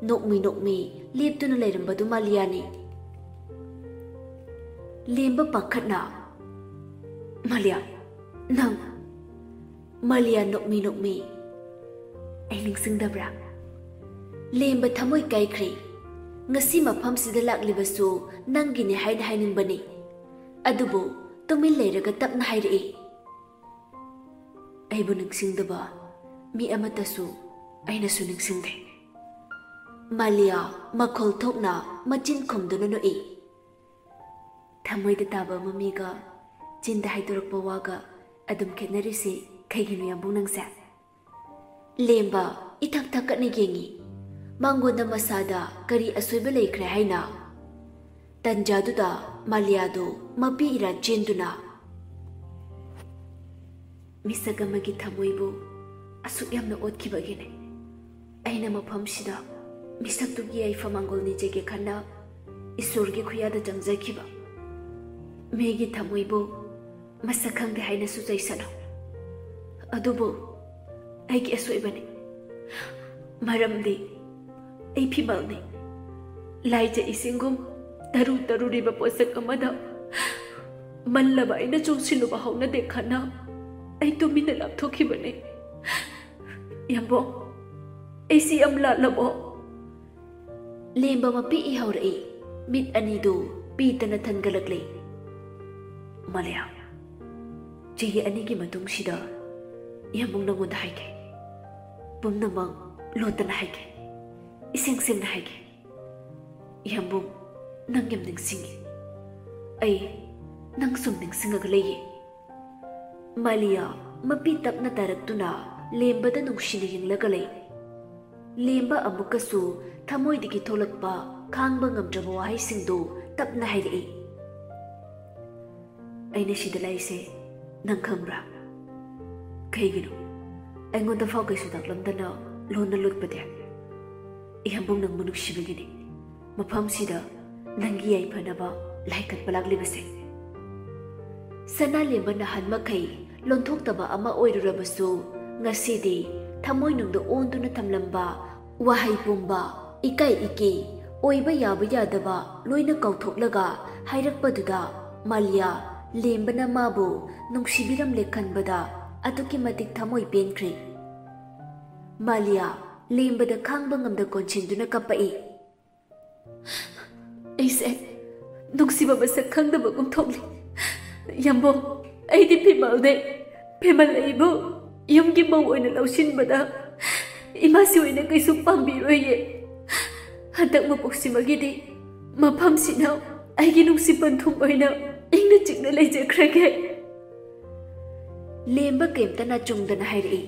ꯅꯣꯛꯃꯤ ꯅꯣꯛꯃꯤ ꯂꯦꯞꯇꯨꯅ ꯂꯩꯔꯝꯕꯗꯨ ꯃꯥꯂꯤꯌꯥꯅꯤ꯫ ꯂꯦꯝꯕ ꯄꯥꯈꯠꯅ, "ꯃꯥꯂꯤꯌꯥ, ꯅꯪ?" ꯃꯥꯂꯤꯌꯥ ꯅꯣꯛꯃꯤ ꯅꯣꯛꯃꯤ, "ꯑꯩ ꯅꯤꯡꯁꯤꯡꯗꯕ꯭ꯔꯥ?" ꯂꯦꯝꯕ ꯊꯃꯣꯏ ꯀꯥꯏꯈ꯭ꯔꯦ꯫ "ꯉꯁꯤ ꯃꯐꯝꯁꯤꯗ ꯂꯥꯛꯂꯤꯕꯁꯨ ꯅꯪꯒꯤꯅꯤ ꯍꯥꯏꯅ ꯍꯥꯏꯅꯤꯡꯕꯅꯤ꯫ ꯑꯗꯨꯕꯨ ꯇꯨꯃꯤꯟ ꯂꯩꯔꯒ ꯇꯞꯅ ꯍꯥꯏꯔꯛꯏ꯫" ꯑꯩꯕꯨ ꯅꯤꯡꯁꯤꯡꯗꯕ ꯃꯤ ꯑꯃꯠꯇꯁꯨ ꯑꯩꯅꯁꯨ ꯅꯤꯡꯁꯤꯡꯗꯦ꯫ ꯃꯥꯂꯤꯌꯥ ꯃꯈꯣꯜ ꯊꯣꯛꯅ ꯃꯆꯤꯟ ꯈꯨꯝꯗꯨꯅ ꯅꯣꯛꯏ꯫ ꯊꯃꯣꯏꯗ ꯇꯥꯕ ꯑꯃ ꯃꯤꯒ ꯆꯤꯟꯗ ꯍꯥꯏꯗꯣꯔꯛꯄ ꯋꯥꯒ ꯑꯗꯨꯝ ꯈꯦꯠꯅꯔꯤꯁꯦ ꯀꯩꯒꯤꯅꯣ, ꯌꯥꯝꯕꯨꯡ ꯅꯪꯁꯦ? ꯂꯦꯝꯕ ꯏꯊꯛ ꯊꯛꯀꯠꯅ ꯌꯦꯡꯉꯤ꯫ ꯃꯉꯣꯟꯗ ꯃꯁꯥꯗ ꯀꯔꯤ ꯑꯁꯣꯏꯕ ꯂꯩꯈ꯭ꯔꯦ ꯍꯥꯏꯅ? ꯇꯟꯖꯥꯗꯨꯗ ꯃꯥꯂꯤꯌꯥꯗꯨ ꯃꯄꯤ ꯏꯔꯥ ꯆꯦꯟꯗꯨꯅ, "ꯃꯤꯁꯛ ꯑꯃꯒꯤ ꯊꯃꯣꯏꯕꯨ ꯑꯁꯨꯛ ꯌꯥꯝꯅ ꯑꯣꯠꯈꯤꯕꯒꯤꯅꯦ ꯑꯩꯅ ꯃꯐꯝꯁꯤꯗ ꯃꯤꯁꯛꯇꯨꯒꯤ ꯌꯥꯏꯐ ꯃꯥꯡꯒꯣꯜ ꯅꯤꯖꯒꯦ ꯈꯟꯅ ꯏꯁꯣꯔꯒꯤ ꯈꯨꯌꯥꯗ ꯆꯪꯖꯈꯤꯕ꯫ ꯃꯤꯒꯤ ꯊꯃꯣꯏꯕꯨ ꯃꯁꯛ ꯈꯪꯗꯦ ꯍꯥꯏꯅꯁꯨ ꯆꯩꯁꯅꯧ꯫ ꯑꯗꯨꯕꯨ ꯑꯩꯒꯤ ꯑꯁꯣꯏꯕꯅꯤ꯫ ꯃꯔꯝꯗꯤ ꯑꯩ ꯐꯤꯃꯜꯅꯤ꯫ ꯂꯥꯏꯖ ꯏꯁꯤꯡꯒꯨꯝ ꯇꯔꯨ ꯇꯔꯨꯔꯤꯕ ꯄꯣꯠꯁꯛ ꯑꯃꯗ ꯃꯜꯂꯕ ꯑꯩꯅ ꯆꯣꯡꯁꯤꯜꯂꯨꯕ ꯍꯧꯅꯗꯦ ꯈꯟꯅ ꯑꯩ ꯇꯨꯃꯤꯟꯅ ꯂꯥꯞꯊꯣꯛꯈꯤꯕꯅꯤ꯫ ꯌꯥꯝꯕꯣꯡ, ꯑꯩꯁꯤ ꯌꯥꯝ ꯂꯥꯜꯂꯕꯣ?" ꯂꯦꯝꯕ ꯃꯄꯤ ꯏꯍꯧꯔꯛꯏ꯫ ꯃꯤꯠ ꯑꯅꯤꯗꯨ ꯄꯤꯇꯅ ꯊꯟꯒꯠꯂꯛꯂꯤ꯫ "ꯃꯥꯂꯤꯌꯥ, ꯆꯍꯤ ꯑꯅꯤꯒꯤ ꯃꯇꯨꯡꯁꯤꯗ ꯌꯥꯝꯕꯨꯡ ꯅꯉꯣꯟꯗ ꯍꯥꯏꯒꯦ꯫ ꯄꯨꯝꯅꯃꯛ ꯂꯣꯠꯇꯅ ꯍꯥꯏꯒꯦ꯫ ꯏꯁꯦꯡ ꯁꯦꯡꯅ ꯍꯥꯏꯒꯦ꯫ ꯌꯥꯝꯕꯨꯡ, ꯅꯪ ꯌꯥꯝ ꯅꯤꯡꯁꯤꯡꯉꯤ꯫ ꯑꯩ ꯅꯪ ꯁꯨꯝ ꯅꯤꯡꯁꯤꯡꯉꯒ ꯂꯩꯌꯦ꯫" ꯃꯥꯂꯤꯌꯥ ꯃꯄꯤ ꯇꯞꯅ ꯇꯥꯔꯛꯇꯨꯅ ꯂꯦꯝꯕꯗ ꯅꯨꯡꯁꯤꯅ ꯌꯦꯡꯂꯒ ꯂꯩ꯫ ꯂꯦꯝꯕ ꯑꯃꯨꯛꯀꯁꯨ ꯊꯃꯣꯏꯗꯒꯤ ꯊꯣꯛꯂꯛꯄ ꯈꯥꯡꯕ ꯉꯝꯗ꯭ꯔꯕ ꯋꯥꯍꯩꯁꯤꯡꯗꯨ ꯇꯞꯅ ꯍꯥꯏꯔꯛꯏ꯫ "ꯑꯩꯅ ꯁꯤꯗ ꯂꯥꯛꯏꯁꯦ ꯅꯪ ꯈꯪꯕ꯭ꯔꯥ? ꯀꯩꯒꯤꯅꯣ ꯑꯩꯉꯣꯟꯗ ꯐꯥꯎ ꯀꯩꯁꯨ ꯇꯥꯛꯂꯝꯗꯅ ꯂꯣꯟꯅ ꯂꯨꯠꯄꯗꯤ? ꯏꯌꯥꯝꯕꯨꯡ ꯅꯪꯕꯨ ꯅꯨꯡꯁꯤꯕꯒꯤꯅꯤ ꯃꯐꯝꯁꯤꯗ ꯅꯪꯒꯤ ꯌꯥꯏꯐꯅꯕ ꯂꯥꯏ ꯀꯠꯄ ꯂꯥꯛꯂꯤꯕꯁꯦ꯫" ꯁꯅꯥꯂꯦꯝꯕ ꯅꯍꯥꯟ ꯃꯈꯩ ꯂꯣꯟꯊꯣꯛꯇꯕ ꯑꯃ ꯑꯣꯏꯔꯨꯔꯕꯁꯨ, ꯉꯁꯤꯗꯤ ꯊꯃꯣꯏꯅꯨꯡꯗ ꯑꯣꯟꯗꯨꯅ ꯊꯝꯂꯝꯕ ꯋꯥꯍꯩ ꯄꯨꯝꯕ, ꯏꯀꯥꯏ ꯏꯀꯤ, ꯑꯣꯏꯕ ꯌꯥꯕ ꯌꯥꯗꯕ ꯂꯣꯏꯅ ꯀꯥꯎꯊꯣꯛꯂꯒ ꯍꯥꯏꯔꯛꯄꯗꯨꯗ, ꯃꯥꯂꯤꯌꯥ, ꯂꯦꯝꯕꯅ ꯃꯥꯕꯨ ꯅꯨꯡꯁꯤꯕꯤꯔꯝꯂꯦ ꯈꯟꯕꯗ ꯑꯗꯨꯛꯀꯤ ꯃꯇꯤꯛ ꯊꯃꯣꯏ ꯄꯦꯟꯈ꯭ꯔꯦ꯫ ꯃꯥꯂꯤꯌꯥ ꯂꯦꯝꯕꯗ ꯈꯥꯡꯕ ꯉꯝꯗ ꯀꯣꯟꯁꯤꯟꯗꯨꯅ ꯀꯞꯄꯛꯏ꯫ "ꯑꯩꯁꯦ ꯅꯨꯡꯁꯤꯕ ꯃꯁꯛ ꯈꯪꯗꯕꯒꯨꯝ ꯊꯣꯛꯂꯤ꯫ ꯌꯥꯝꯕꯣ, ꯑꯩꯗꯤ ꯐꯤꯃꯜꯅꯦ꯫ ꯐꯦꯃꯜ ꯑꯩꯕꯨ ꯌꯨꯝꯒꯤ ꯃꯧ ꯑꯣꯏꯅ ꯂꯧꯁꯤꯟꯕꯗ ꯏꯃꯥꯁꯤ ꯑꯣꯏꯅ ꯀꯩꯁꯨ ꯄꯥꯝꯕꯤꯔꯣꯏꯌꯦ꯫ ꯍꯟꯗꯛ ꯃꯄꯣꯛꯁꯤꯃꯒꯤꯗꯤ ꯃꯐꯝꯁꯤꯅ ꯑꯩꯒꯤ ꯅꯨꯡꯁꯤ ꯄꯟꯊꯨꯡ ꯑꯣꯏꯅ ꯏꯪꯅ ꯆꯤꯛꯅ ꯂꯩꯖꯈ꯭ꯔꯒꯦ꯫ ꯂꯦꯝꯕ ꯀꯩꯝꯇꯅ ꯆꯨꯝꯗꯅ ꯍꯥꯏꯔꯛꯏ꯫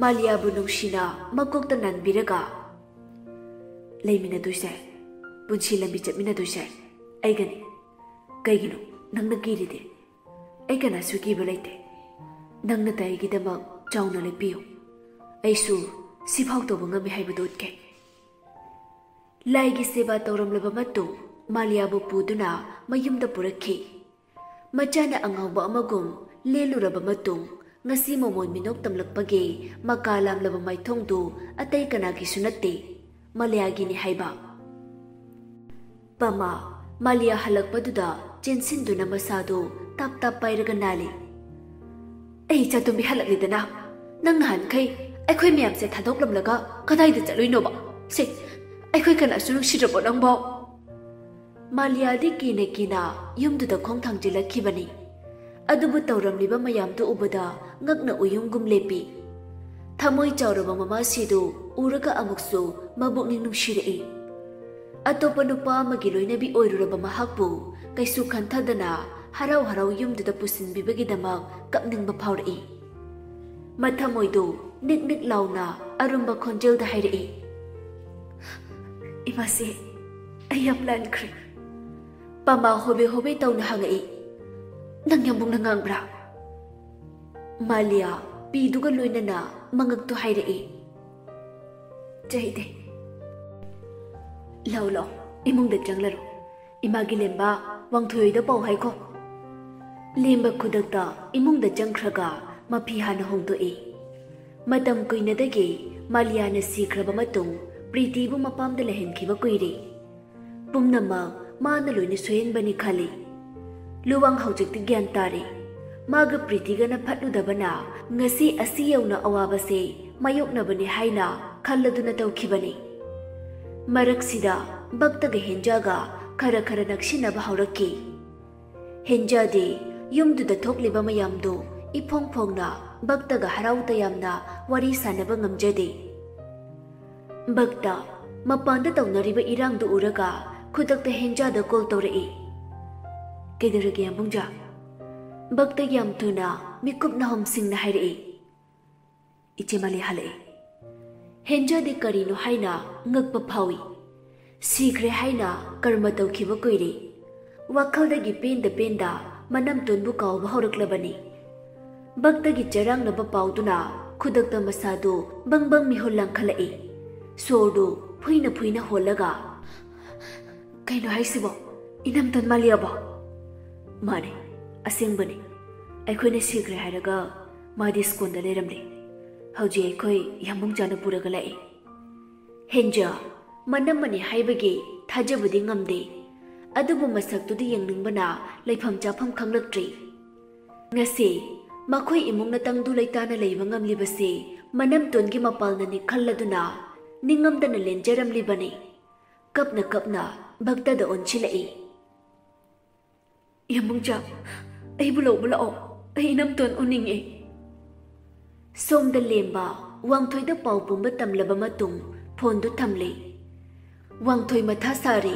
ꯃꯥꯂꯤꯌꯥꯕꯨ ꯅꯨꯡꯁꯤꯅ ꯃꯀꯣꯛꯇ ꯅꯥꯟꯕꯤꯔꯒ, "ꯂꯩꯃꯤꯟꯅꯗꯣꯏꯁꯦ, ꯄꯨꯟꯁꯤ ꯂꯝꯕꯤ ꯆꯠꯃꯤꯟꯅꯗꯣꯏꯁꯦ ꯑꯩꯒꯅꯤ꯫ ꯀꯩꯒꯤꯅꯣ ꯅꯪꯅ ꯀꯤꯔꯤꯗꯤ? ꯑꯩ ꯀꯅꯥꯁꯨ ꯀꯤꯕ ꯂꯩꯇꯦ꯫ ꯅꯪꯅ ꯇ ꯑꯩꯒꯤꯗꯃꯛ ꯆꯥꯎꯅ ꯂꯦꯞꯄꯤꯌꯨ꯫ ꯑꯩꯁꯨ ꯁꯤꯐꯥꯎ ꯇꯧꯕ ꯉꯝꯃꯤ ꯍꯥꯏꯕꯗꯨ ꯎꯠꯀꯦ꯫" ꯂꯥꯏꯒꯤ ꯁꯦꯕꯥ ꯇꯧꯔꯝꯂꯕ ꯃꯇꯨꯡ, ꯃꯥꯂꯤꯌꯥꯕꯨ ꯄꯨꯗꯨꯅ ꯃꯌꯨꯝꯗ ꯄꯨꯔꯛꯈꯤ꯫ ꯃꯆꯥꯅ ꯑꯉꯥꯎꯕ ꯑꯃꯒꯨꯝ ꯂꯦꯜꯂꯨꯔꯕ ꯃꯇꯨꯡ, ꯉꯁꯤ ꯃꯃꯣꯟ ꯃꯤꯅꯣꯛ ꯇꯝꯂꯛꯄꯒꯤ ꯃꯀꯥ ꯂꯥꯝꯂꯕ ꯃꯥꯏꯊꯣꯡꯗꯨ ꯑꯇꯩ ꯀꯅꯥꯒꯤꯁꯨ ꯅꯠꯇꯦ, ꯃꯥꯂꯤꯌꯥꯒꯤꯅꯤ ꯍꯥꯏꯕ꯫ ꯄꯃꯥ, ꯃꯥꯂꯤꯌꯥ ꯍꯜꯂꯛꯄꯗꯨꯗ ꯆꯦꯟꯁꯤꯟꯗꯨꯅ ꯃꯁꯥꯗꯨ ꯇꯥꯞ ꯇꯥꯞ ꯄꯥꯏꯔꯒ ꯅꯥꯜꯂꯤ꯫ "ꯑꯩ ꯏꯆꯥꯇꯣꯝꯕꯤ ꯍꯜꯂꯛꯂꯤꯗꯅ, ꯅꯪ ꯅꯍꯥꯟꯈꯩ ꯑꯩꯈꯣꯏ ꯃꯌꯥꯝꯁꯦ ꯊꯥꯗꯣꯛꯂꯝꯂꯒ ꯀꯗꯥꯏꯗ ꯆꯠꯂꯨꯏꯅꯣꯕ? ꯁꯦ, ꯑꯩꯈꯣꯏ ꯀꯅꯥꯁꯨ ꯅꯨꯡꯁꯤꯗ꯭ꯔꯕꯣ ꯅꯪꯕꯣ?" ꯃꯥꯂꯤꯌꯥꯗꯤ ꯀꯤꯅ ꯀꯤꯅ ꯌꯨꯝꯗꯨꯗ ꯈꯣꯡ ꯊꯥꯡꯖꯤꯜꯂꯛꯈꯤꯕꯅꯤ꯫ ꯑꯗꯨꯕꯨ ꯇꯧꯔꯝꯂꯤꯕ ꯃꯌꯥꯝꯗꯨ ꯎꯕꯗ ꯉꯛꯅ ꯎꯌꯨꯡꯒꯨꯝ ꯂꯦꯞꯄꯤ꯫ ꯊꯃꯣꯏ ꯆꯥꯎꯔꯕ ꯃꯃꯥꯁꯤꯗꯨ ꯎꯔꯒ ꯑꯃꯨꯛꯁꯨ ꯃꯕꯨꯛꯅꯤꯡ ꯅꯨꯡꯁꯤꯔꯛꯏ꯫ ꯑꯇꯣꯞꯄ ꯅꯨꯄꯥ ꯑꯃꯒꯤ ꯂꯣꯏꯅꯕꯤ ꯑꯣꯏꯔꯨꯔꯕ ꯃꯍꯥꯛꯄꯨ ꯀꯩꯁꯨ ꯈꯟꯊꯗꯅ ꯍꯔꯥꯎ ꯍꯔꯥꯎ ꯌꯨꯝꯗꯨꯗ ꯄꯨꯁꯤꯟꯕꯤꯕꯒꯤꯗꯃꯛ ꯀꯞꯅꯤꯡꯕ ꯐꯥꯎꯔꯛꯏ꯫ ꯃꯊꯃꯣꯏꯗꯨ ꯅꯤꯛ ꯅꯤꯛ ꯂꯥꯎꯅ ꯑꯔꯨꯝꯕ ꯈꯣꯟꯖꯦꯜꯗ ꯍꯥꯏꯔꯛꯏ, "ꯏꯃꯥꯁꯤ, ꯑꯩ ꯌꯥꯝ ꯂꯥꯟꯈ꯭ꯔꯦ꯫" ꯄꯃꯥ ꯍꯣꯕꯦ ꯍꯣꯕꯦ ꯇꯧꯅ ꯍꯪꯉꯛꯏ, "ꯅꯪ ꯌꯥꯝ ꯃꯨꯛꯅ ꯉꯥꯡꯕ꯭ꯔꯥ?" ꯃꯥꯂꯤꯌꯥ ꯄꯤꯗꯨꯒ ꯂꯣꯏꯅꯅ ꯃꯉꯛꯇꯨ ꯍꯥꯏꯔꯛꯏ, "ꯆꯩꯗꯦ꯫ ꯂꯥꯎ ꯂꯥꯎ, ꯏꯃꯨꯡꯗ ꯆꯪꯂꯔꯣ꯫ ꯏꯃꯥꯒꯤ ꯂꯦꯝꯕ ꯋꯥꯡꯊꯣꯏꯗ ꯄꯥꯎ ꯍꯥꯏꯈꯣ꯫" ꯂꯦꯝꯕ ꯈꯨꯗꯛꯇ ꯏꯃꯨꯡꯗ ꯆꯪꯈ꯭ꯔꯒ ꯃꯐꯤ ꯍꯥꯟꯅ ꯍꯣꯡꯗꯣꯛꯏ꯫ ꯃꯇꯝ ꯀꯨꯏꯅꯗꯒꯤ ꯃꯥꯂꯤꯌꯥꯅ ꯁꯤꯈ꯭ꯔꯕ ꯃꯇꯨꯡ ꯄ꯭ꯔꯤꯇꯤꯕꯨ ꯃꯄꯥꯝꯗ ꯂꯩꯍꯟꯈꯤꯕ ꯀꯨꯏꯔꯦ꯫ ꯄꯨꯝꯅꯃꯛ ꯃꯥꯅ ꯂꯣꯏꯅ ꯁꯣꯏꯍꯟꯕꯅꯤ ꯈꯜꯂꯤ꯫ ꯂꯨꯋꯥꯡ ꯍꯧꯖꯤꯛꯇꯤ ꯒ꯭ꯌꯥꯟ ꯇꯥꯔꯦ꯫ ꯃꯥꯒ ꯄ꯭ꯔꯤꯇꯤꯒꯅ ꯐꯠꯂꯨꯗꯕꯅ ꯉꯁꯤ ꯑꯁꯤ ꯌꯧꯅ ꯑꯋꯥꯕꯁꯦ ꯃꯥꯌꯣꯛꯅꯕꯅꯤ ꯍꯥꯏꯅ ꯈꯜꯂꯗꯨꯅ ꯇꯧꯈꯤꯕꯅꯤ꯫ ꯃꯔꯛꯁꯤꯗ ꯚꯛꯇꯒ ꯍꯦꯟꯖꯥꯒ ꯈꯔ ꯈꯔ ꯅꯛꯁꯤꯟꯅꯕ ꯍꯧꯔꯛꯈꯤ꯫ ꯍꯦꯟꯖꯥꯗꯤ ꯌꯨꯝꯗꯨꯗ ꯊꯣꯛꯂꯤꯕ ꯃꯌꯥꯝꯗꯨ ꯏꯐꯣꯡ ꯐꯣꯡꯅ ꯚꯛꯇꯒ ꯍꯔꯥꯎ ꯇꯌꯥꯝꯅ ꯋꯥꯔꯤ ꯁꯥꯟꯅꯕ ꯉꯝꯖꯗꯦ꯫ ꯚꯛꯇ ꯃꯄꯥꯟꯗ ꯇꯧꯅꯔꯤꯕ ꯏꯔꯥꯡꯗꯨ ꯎꯔꯒ ꯈꯨꯗꯛꯇ ꯍꯦꯟꯖꯥꯗ ꯀꯣꯜ ꯇꯧꯔꯛꯏ꯫ "ꯀꯩꯗꯧꯔꯒꯦ ꯌꯥꯝꯕꯨꯡꯖꯥ?" ꯚꯛꯇ ꯌꯥꯝ ꯊꯨꯅ ꯃꯤꯀꯨꯞ ꯅꯥꯍꯨꯝꯁꯤꯡꯅ ꯍꯥꯏꯔꯛꯏ꯫ "ꯏꯆꯦ ꯃꯥꯂꯤ ꯍꯜꯂꯛꯑꯦ꯫ ꯍꯦꯟꯖꯥꯗꯤ ꯀꯔꯤꯅꯣ ꯍꯥꯏꯅ ꯉꯛꯄ ꯐꯥꯎꯏ꯫ ꯁꯤꯈ꯭ꯔꯦ ꯍꯥꯏꯅ ꯀꯔꯃ ꯇꯧꯈꯤꯕ ꯀꯨꯏꯔꯦ꯫ ꯋꯥꯈꯜꯗꯒꯤ ꯄꯦꯟꯗ ꯄꯦꯟꯗ ꯃꯅꯝꯇꯣꯟꯕꯨ ꯀꯥꯎꯕ ꯍꯧꯔꯛꯂꯕꯅꯤ"꯫ ꯚꯛꯇꯒꯤ ꯆꯔꯥꯡꯅꯕ ꯄꯥꯎꯗꯨꯅ ꯈꯨꯗꯛꯇ ꯃꯁꯥꯗꯨ ꯕꯪ ꯕꯪ ꯃꯤꯍꯨꯜ ꯂꯥꯡꯈꯠꯂꯛꯏ꯫ ꯁꯣꯔꯗꯨ ꯐꯨꯏꯅ ꯐꯨꯏꯅ ꯍꯣꯜꯂꯒ, "ꯀꯩꯅꯣ ꯍꯥꯏꯁꯤꯕꯣ? ꯏꯅꯝꯇꯣꯟ ꯃꯥꯂꯤꯌꯥꯕꯣ?" "ꯃꯥꯅꯦ, ꯑꯁꯦꯡꯕꯅꯦ꯫ ꯑꯩꯈꯣꯏꯅ ꯁꯤꯈ꯭ꯔꯦ ꯍꯥꯏꯔꯒ ꯃꯥꯗꯤ ꯁ꯭ꯀꯨꯜꯗ ꯂꯩꯔꯝꯂꯦ꯫ ꯍꯧꯖꯤꯛ ꯑꯩꯈꯣꯏ ꯌꯥꯝꯕꯨꯡ ꯆꯥꯅ ꯄꯨꯔꯒ ꯂꯥꯛꯑꯦ"꯫ ꯍꯦꯟꯖꯥ ꯃꯅꯝꯃꯅꯤ ꯍꯥꯏꯕꯒꯤ ꯊꯥꯖꯕꯗꯤ ꯉꯝꯗꯦ, ꯑꯗꯨꯕꯨ ꯃꯁꯛꯇꯨꯗꯤ ꯌꯦꯡꯅꯤꯡꯕꯅ ꯂꯩꯐꯝ ꯆꯥꯐꯝ ꯈꯪꯂꯛꯇ꯭ꯔꯤ꯫ ꯉꯁꯤ ꯃꯈꯣꯏ ꯏꯃꯨꯡꯅ ꯇꯪꯗꯨ ꯂꯩꯇꯥꯅ ꯂꯩꯕ ꯉꯝꯂꯤꯕꯁꯤ ꯃꯅꯝꯇꯣꯟꯒꯤ ꯃꯄꯥꯜꯅꯅꯤ ꯈꯜꯂꯗꯨꯅ ꯅꯤꯡꯉꯝꯗꯅ ꯂꯦꯟꯖꯔꯝꯂꯤꯕꯅꯤ꯫ ꯀꯞꯅ ꯀꯞꯅ ꯚꯛꯇꯗ ꯑꯣꯟꯁꯤꯜꯂꯛꯏ꯫ "ꯌꯥꯝꯕꯨꯡꯆꯥ, ꯑꯩꯕꯨ ꯂꯧꯕ ꯂꯥꯛꯑꯣ, ꯑꯩ ꯏꯅꯝꯇꯣꯟ ꯎꯅꯤꯡꯉꯦ"꯫ ꯁꯣꯝꯗ ꯂꯦꯝꯕ ꯋꯥꯡꯊꯣꯏꯗ ꯄꯥꯎ ꯄꯨꯝꯕ ꯇꯝꯂꯕ ꯃꯇꯨꯡ ꯐꯣꯟꯗꯨ ꯊꯝꯂꯦ꯫ ꯋꯥꯡꯊꯣꯏ ꯃꯊꯥ ꯁꯥꯔꯦ꯫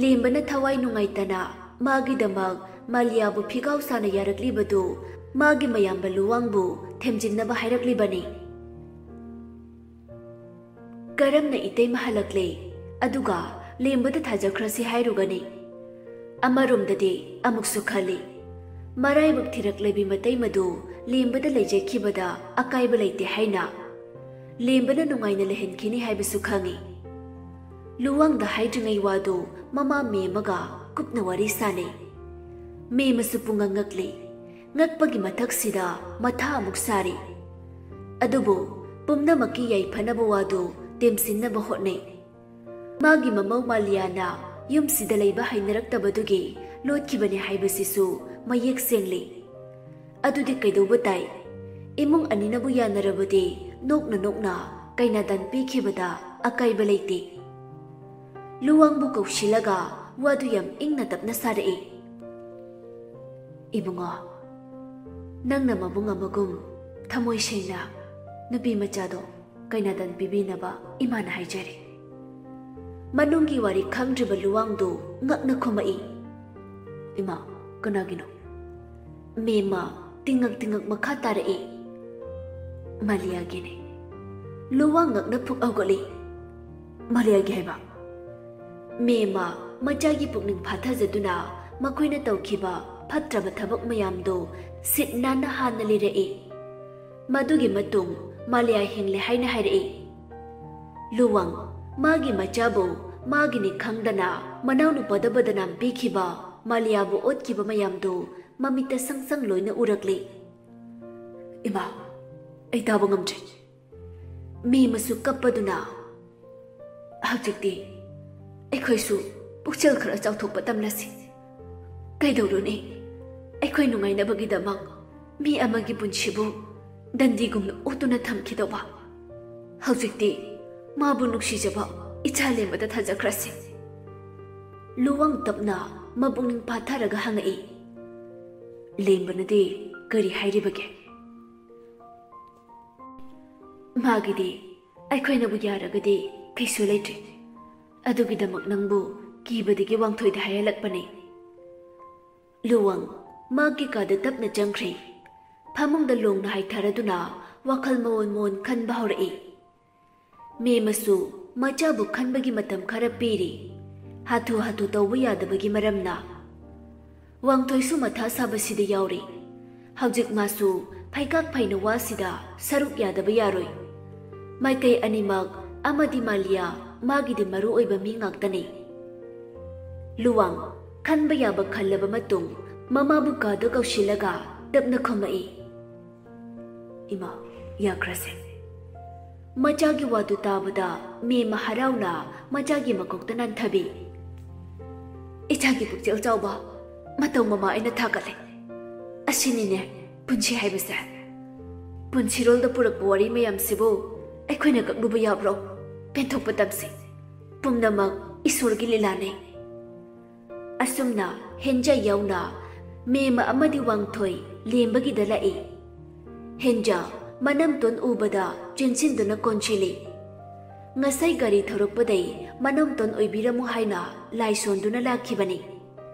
ꯂꯦꯝꯕꯅ ꯊꯋꯥꯏ ꯅꯨꯡꯉꯥꯏꯇꯅ ꯃꯥꯒꯤꯗꯃꯛ ꯃꯥꯂꯤꯌꯥꯕꯨ ꯐꯤꯒꯥꯎ ꯁꯥꯅ ꯌꯥꯔꯛꯂꯤꯕꯗꯨ ꯃꯥꯒꯤ ꯃꯌꯥꯝꯕ ꯂꯨꯋꯥꯡꯕꯨ ꯊꯦꯝꯖꯤꯟꯅꯕ ꯍꯥꯏꯔꯛꯂꯤꯕꯅꯤ꯫ ꯀꯔꯝꯅ ꯏꯇꯩꯃ ꯍꯜꯂꯛꯂꯦ, ꯑꯗꯨꯒ ꯂꯦꯝꯕꯗ ꯊꯥꯖꯈ꯭ꯔꯁꯤ ꯍꯥꯏꯔꯨꯒꯅꯤ? ꯑꯃꯔꯣꯝꯗꯗꯤ ꯑꯃꯨꯛꯁꯨ ꯈꯜꯂꯤ, ꯃꯔꯥꯏꯕꯛ ꯊꯤꯔꯛꯂꯕꯤ ꯃꯇꯩꯃꯗꯨ ꯂꯦꯝꯕꯗ ꯂꯩꯖꯈꯤꯕꯗ ꯑꯀꯥꯏꯕ ꯂꯩꯇꯦ ꯍꯥꯏꯅ꯫ ꯂꯦꯝꯕꯅ ꯅꯨꯡꯉꯥꯏꯅ ꯂꯩꯍꯟꯈꯤꯅꯤ ꯍꯥꯏꯕꯁꯨ ꯈꯪꯏ꯫ ꯂꯨꯋꯥꯡꯗ ꯍꯥꯏꯗ꯭ꯔꯤꯉꯩ ꯋꯥꯗꯨ ꯃꯃꯥ ꯃꯦꯝꯃꯒ ꯀꯨꯞꯅ ꯋꯥꯔꯤ ꯁꯥꯅꯩ꯫ ꯃꯦꯝꯃꯁꯨ ꯄꯨꯡꯉꯛ ꯉꯛꯂꯤ꯫ ꯉꯛꯄꯒꯤ ꯃꯊꯛꯁꯤꯗ ꯃꯊꯥ ꯑꯃꯨꯛ ꯁꯥꯔꯤ꯫ ꯑꯗꯨꯕꯨ ꯄꯨꯝꯅꯃꯛꯀꯤ ꯌꯥꯏꯐꯅꯕ ꯋꯥꯗꯨ ꯇꯦꯝꯁꯤꯟꯅꯕ ꯍꯣꯠꯅꯩ꯫ ꯃꯥꯒꯤ ꯃꯃꯧ ꯃꯥꯂꯤꯌꯥꯅ ꯌꯨꯝꯁꯤꯗ ꯂꯩꯕ ꯍꯩꯅꯔꯛꯇꯕꯗꯨꯒꯤ ꯂꯣꯠꯈꯤꯕꯅꯤ ꯍꯥꯏꯕꯁꯤꯁꯨ ꯃꯌꯦꯛ ꯁꯦꯡꯂꯤ꯫ ꯑꯗꯨꯗꯤ ꯀꯩꯗꯧꯕ ꯇꯥꯏ? ꯏꯃꯨꯡ ꯑꯅꯤꯅꯕꯨ ꯌꯥꯅꯔꯕꯗꯤ ꯅꯣꯛꯅ ꯅꯣꯛꯅ ꯀꯩꯅꯥꯗꯥꯟ ꯄꯤꯈꯤꯕꯗ ꯑꯀꯥꯏꯕ ꯂꯩꯇꯦ꯫ ꯂꯨꯋꯥꯡꯕꯨ ꯀꯧꯁꯤꯜꯂꯒ ꯋꯥꯗꯨ ꯌꯥꯝ ꯏꯪꯅ ꯇꯞꯅ ꯁꯥꯔꯛꯏ꯫ "ꯏꯕꯨꯡꯉꯣ, ꯅꯪꯅ ꯃꯕꯨꯡ ꯑꯃꯒꯨꯝ ꯊꯃꯣꯏ ꯁꯦꯡꯅ ꯅꯨꯄꯤ ꯃꯆꯥꯗꯣ ꯀꯩꯅꯥꯗꯟ ꯄꯤꯕꯤꯅꯕ ꯏꯃꯥꯅ ꯍꯥꯏꯖꯔꯤ꯫ ꯃꯅꯨꯡꯒꯤ ꯋꯥꯔꯤ ꯈꯪꯗ꯭ꯔꯤꯕ ꯂꯨꯋꯥꯡꯗꯨ ꯉꯛꯅ ꯈꯨꯝꯃꯛꯏ, "ꯏꯃꯥ, ꯀꯅꯥꯒꯤꯅꯣ?" ꯃꯦꯝꯃ ꯇꯤꯡꯉꯛ ꯇꯤꯡꯉꯛ ꯃꯈꯥ ꯇꯥꯔꯛꯏ, "ꯃꯥꯂꯤꯌꯥꯒꯤꯅꯦ꯫" ꯂꯨꯋꯥꯡ ꯉꯛꯅ ꯐꯨꯛ ꯍꯧꯒꯠꯂꯤ꯫ "ꯃꯥꯂꯤꯌꯥꯒꯤ ꯍꯥꯏꯕ?" ꯃꯦꯝꯃ ꯃꯆꯥꯒꯤ ꯄꯨꯛꯅꯤꯡ ꯐꯥꯊꯖꯗꯨꯅ ꯃꯈꯣꯏꯅ ꯇꯧꯈꯤꯕ ꯐꯠꯇ꯭ꯔꯕ ꯊꯕꯛ ꯃꯌꯥꯝꯗꯨ ꯁꯤꯠ ꯅꯥꯟꯅ ꯍꯥꯟꯅ ꯂꯤꯔꯛꯏ꯫ ꯃꯗꯨꯒꯤ ꯃꯇꯨꯡ ꯃꯥꯂꯤꯌꯥ ꯍꯤꯡꯂꯦ ꯍꯥꯏꯅ ꯍꯥꯏꯔꯛꯏ꯫ ꯂꯨꯋꯥꯡ, ꯃꯥꯒꯤ ꯃꯆꯥꯕꯨ ꯃꯥꯒꯤꯅꯤ ꯈꯪꯗꯅ ꯃꯅꯥꯎꯅꯨꯄꯥꯗ ꯕꯗꯅꯥꯝ ꯄꯤꯈꯤꯕ, ꯃꯥꯂꯤꯌꯥꯕꯨ ꯑꯣꯠꯈꯤꯕ ꯃꯌꯥꯝꯗꯨ ꯃꯃꯤꯠꯇ ꯁꯪ ꯁꯪ ꯂꯣꯏꯅ ꯎꯔꯛꯂꯤ꯫ "ꯏꯃꯥ, ꯑꯩ ꯇꯥꯕ ꯉꯝꯗ꯭ꯔꯦ꯫" ꯃꯦꯝꯃꯁꯨ ꯀꯞꯄꯗꯨꯅ, "ꯍꯧꯖꯤꯛꯇꯤ ꯑꯩꯈꯣꯏꯁꯨ ꯄꯨꯛꯆꯦꯜ ꯈꯔ ꯆꯥꯎꯊꯣꯛꯄ ꯇꯝꯂꯁꯤ꯫ ꯀꯩꯗꯧꯔꯨꯅꯤ, ꯑꯩꯈꯣꯏ ꯅꯨꯡꯉꯥꯏꯅꯕꯒꯤꯗꯃꯛ ꯃꯤ ꯑꯃꯒꯤ ꯄꯨꯟꯁꯤꯕꯨ ꯗꯟꯗꯤꯒꯨꯝꯅ ꯑꯣꯠꯇꯨꯅ ꯊꯝꯈꯤꯗꯧꯕ꯫ ꯍꯧꯖꯤꯛꯇꯤ ꯃꯥꯕꯨ ꯅꯨꯡꯁꯤꯖꯕ ꯏꯆꯥ ꯂꯦꯝꯕꯗ ꯊꯥꯖꯈ꯭ꯔꯁꯤ꯫" ꯂꯨꯋꯥꯡ ꯇꯞꯅ ꯃꯄꯨꯛꯅꯤꯡ ꯐꯥꯊꯔꯒ ꯍꯪꯉꯛꯏ, "ꯂꯦꯝꯕꯅꯗꯤ ꯀꯔꯤ ꯍꯥꯏꯔꯤꯕꯒꯦ?" "ꯃꯥꯒꯤꯗꯤ ꯑꯩꯈꯣꯏꯅꯕꯨ ꯌꯥꯔꯒꯗꯤ ꯀꯩꯁꯨ ꯂꯩꯇ꯭ꯔꯦ꯫ ꯑꯗꯨꯒꯤꯗꯃꯛ ꯅꯪꯕꯨ ꯀꯤꯕꯗꯒꯤ ꯋꯥꯡꯊꯣꯏꯗ ꯍꯥꯏꯍꯜꯂꯛꯄꯅꯤ꯫" ꯂꯨꯋꯥꯡ ꯃꯥꯒꯤ ꯀꯥꯗ ꯇꯞꯅ ꯆꯪꯈ꯭ꯔꯦ꯫ ꯐꯃꯨꯡꯗ ꯂꯣꯡꯅ ꯍꯥꯏꯊꯔꯗꯨꯅ ꯋꯥꯈꯜ ꯃꯑꯣꯟ ꯃꯑꯣꯟ ꯈꯟꯕ ꯍꯧꯔꯛꯏ꯫ ꯃꯦꯝꯃꯁꯨ ꯃꯆꯥꯕꯨ ꯈꯟꯕꯒꯤ ꯃꯇꯝ ꯈꯔ ꯄꯤꯔꯤ꯫ ꯍꯥꯊꯨ ꯍꯥꯊꯨ ꯇꯧꯕ ꯌꯥꯗꯕꯒꯤ ꯃꯔꯝꯅ꯫ ꯋꯥꯡꯊꯣꯏꯁꯨ ꯃꯊꯥ ꯁꯥꯕꯁꯤꯗ ꯌꯥꯎꯔꯤ꯫ ꯍꯧꯖꯤꯛ ꯃꯥꯁꯨ ꯐꯩꯀꯥꯛ ꯐꯩꯅ ꯋꯥꯁꯤꯗ ꯁꯔꯨꯛ ꯌꯥꯗꯕ ꯌꯥꯔꯣꯏ꯫ ꯃꯥꯏꯀꯩ ꯑꯅꯤꯃꯛ ꯑꯃꯗꯤ ꯃꯥꯂꯤꯌꯥ ꯃꯥꯒꯤꯗꯤ ꯃꯔꯨ ꯑꯣꯏꯕ ꯃꯤ ꯉꯥꯛꯇꯅꯤ꯫ ꯂꯨꯋꯥꯡ ꯈꯟꯕ ꯌꯥꯕ ꯈꯜꯂꯕ ꯃꯇꯨꯡ ꯃꯃꯥꯕꯨ ꯀꯥꯗ ꯀꯧꯁꯤꯜꯂꯒ ꯇꯞꯅ ꯈꯨꯝꯃꯛꯏ, "ꯏꯃꯥ, ꯌꯥꯈ꯭ꯔꯁꯦ꯫" ꯃꯆꯥꯒꯤ ꯋꯥꯗꯨ ꯇꯥꯕꯗ ꯃꯦꯝꯃ ꯍꯔꯥꯎꯅ ꯃꯆꯥꯒꯤ ꯃꯀꯣꯛꯇ ꯅꯥꯟꯊꯕꯤ꯫ "ꯏꯆꯥꯒꯤ ꯄꯨꯛꯆꯦꯜ ꯆꯥꯎꯕ ꯃꯇꯧ ꯃꯃꯥ ꯑꯩꯅ ꯊꯥꯒꯠꯂꯦ꯫ ꯑꯁꯤꯅꯤꯅꯦ ꯄꯨꯟꯁꯤ ꯍꯥꯏꯕꯁꯦ꯫ ꯄꯨꯟꯁꯤꯔꯣꯜꯗ ꯄꯨꯔꯛꯄ ꯋꯥꯔꯤ ꯃꯌꯥꯝꯁꯤꯕꯨ ꯑꯩꯈꯣꯏꯅ ꯀꯛꯂꯨꯕ ꯌꯥꯕ꯭ꯔꯣ? ꯄꯦꯟꯊꯣꯛꯄ ꯇꯝꯁꯤ꯫ ꯄꯨꯝꯅꯃꯛ ꯏꯁꯣꯔꯒꯤ ꯂꯤꯂꯥꯅꯤ꯫" ꯑꯁꯨꯝꯅ ꯍꯦꯟꯖ ꯌꯥꯎꯅ ꯃꯦꯝꯃ ꯑꯃꯗꯤ ꯋꯥꯡꯊꯣꯏ ꯂꯦꯝꯕꯒꯤꯗ ꯂꯥꯛꯏ꯫ ꯍꯦꯟꯖꯥ ꯃꯅꯝꯇꯣꯟ ꯎꯕꯗ ꯆꯦꯟꯁꯤꯟꯗꯨꯅ ꯀꯣꯟꯁꯤꯜꯂꯤ꯫ ꯉꯁꯥꯏ ꯒꯥꯔꯤ ꯊꯧꯔꯛꯄꯗꯩ ꯃꯅꯝꯇꯣꯟ ꯑꯣꯏꯕꯤꯔꯝꯃꯨ ꯍꯥꯏꯅ ꯂꯥꯏ ꯁꯣꯟꯗꯨꯅ ꯂꯥꯛꯈꯤꯕꯅꯤ꯫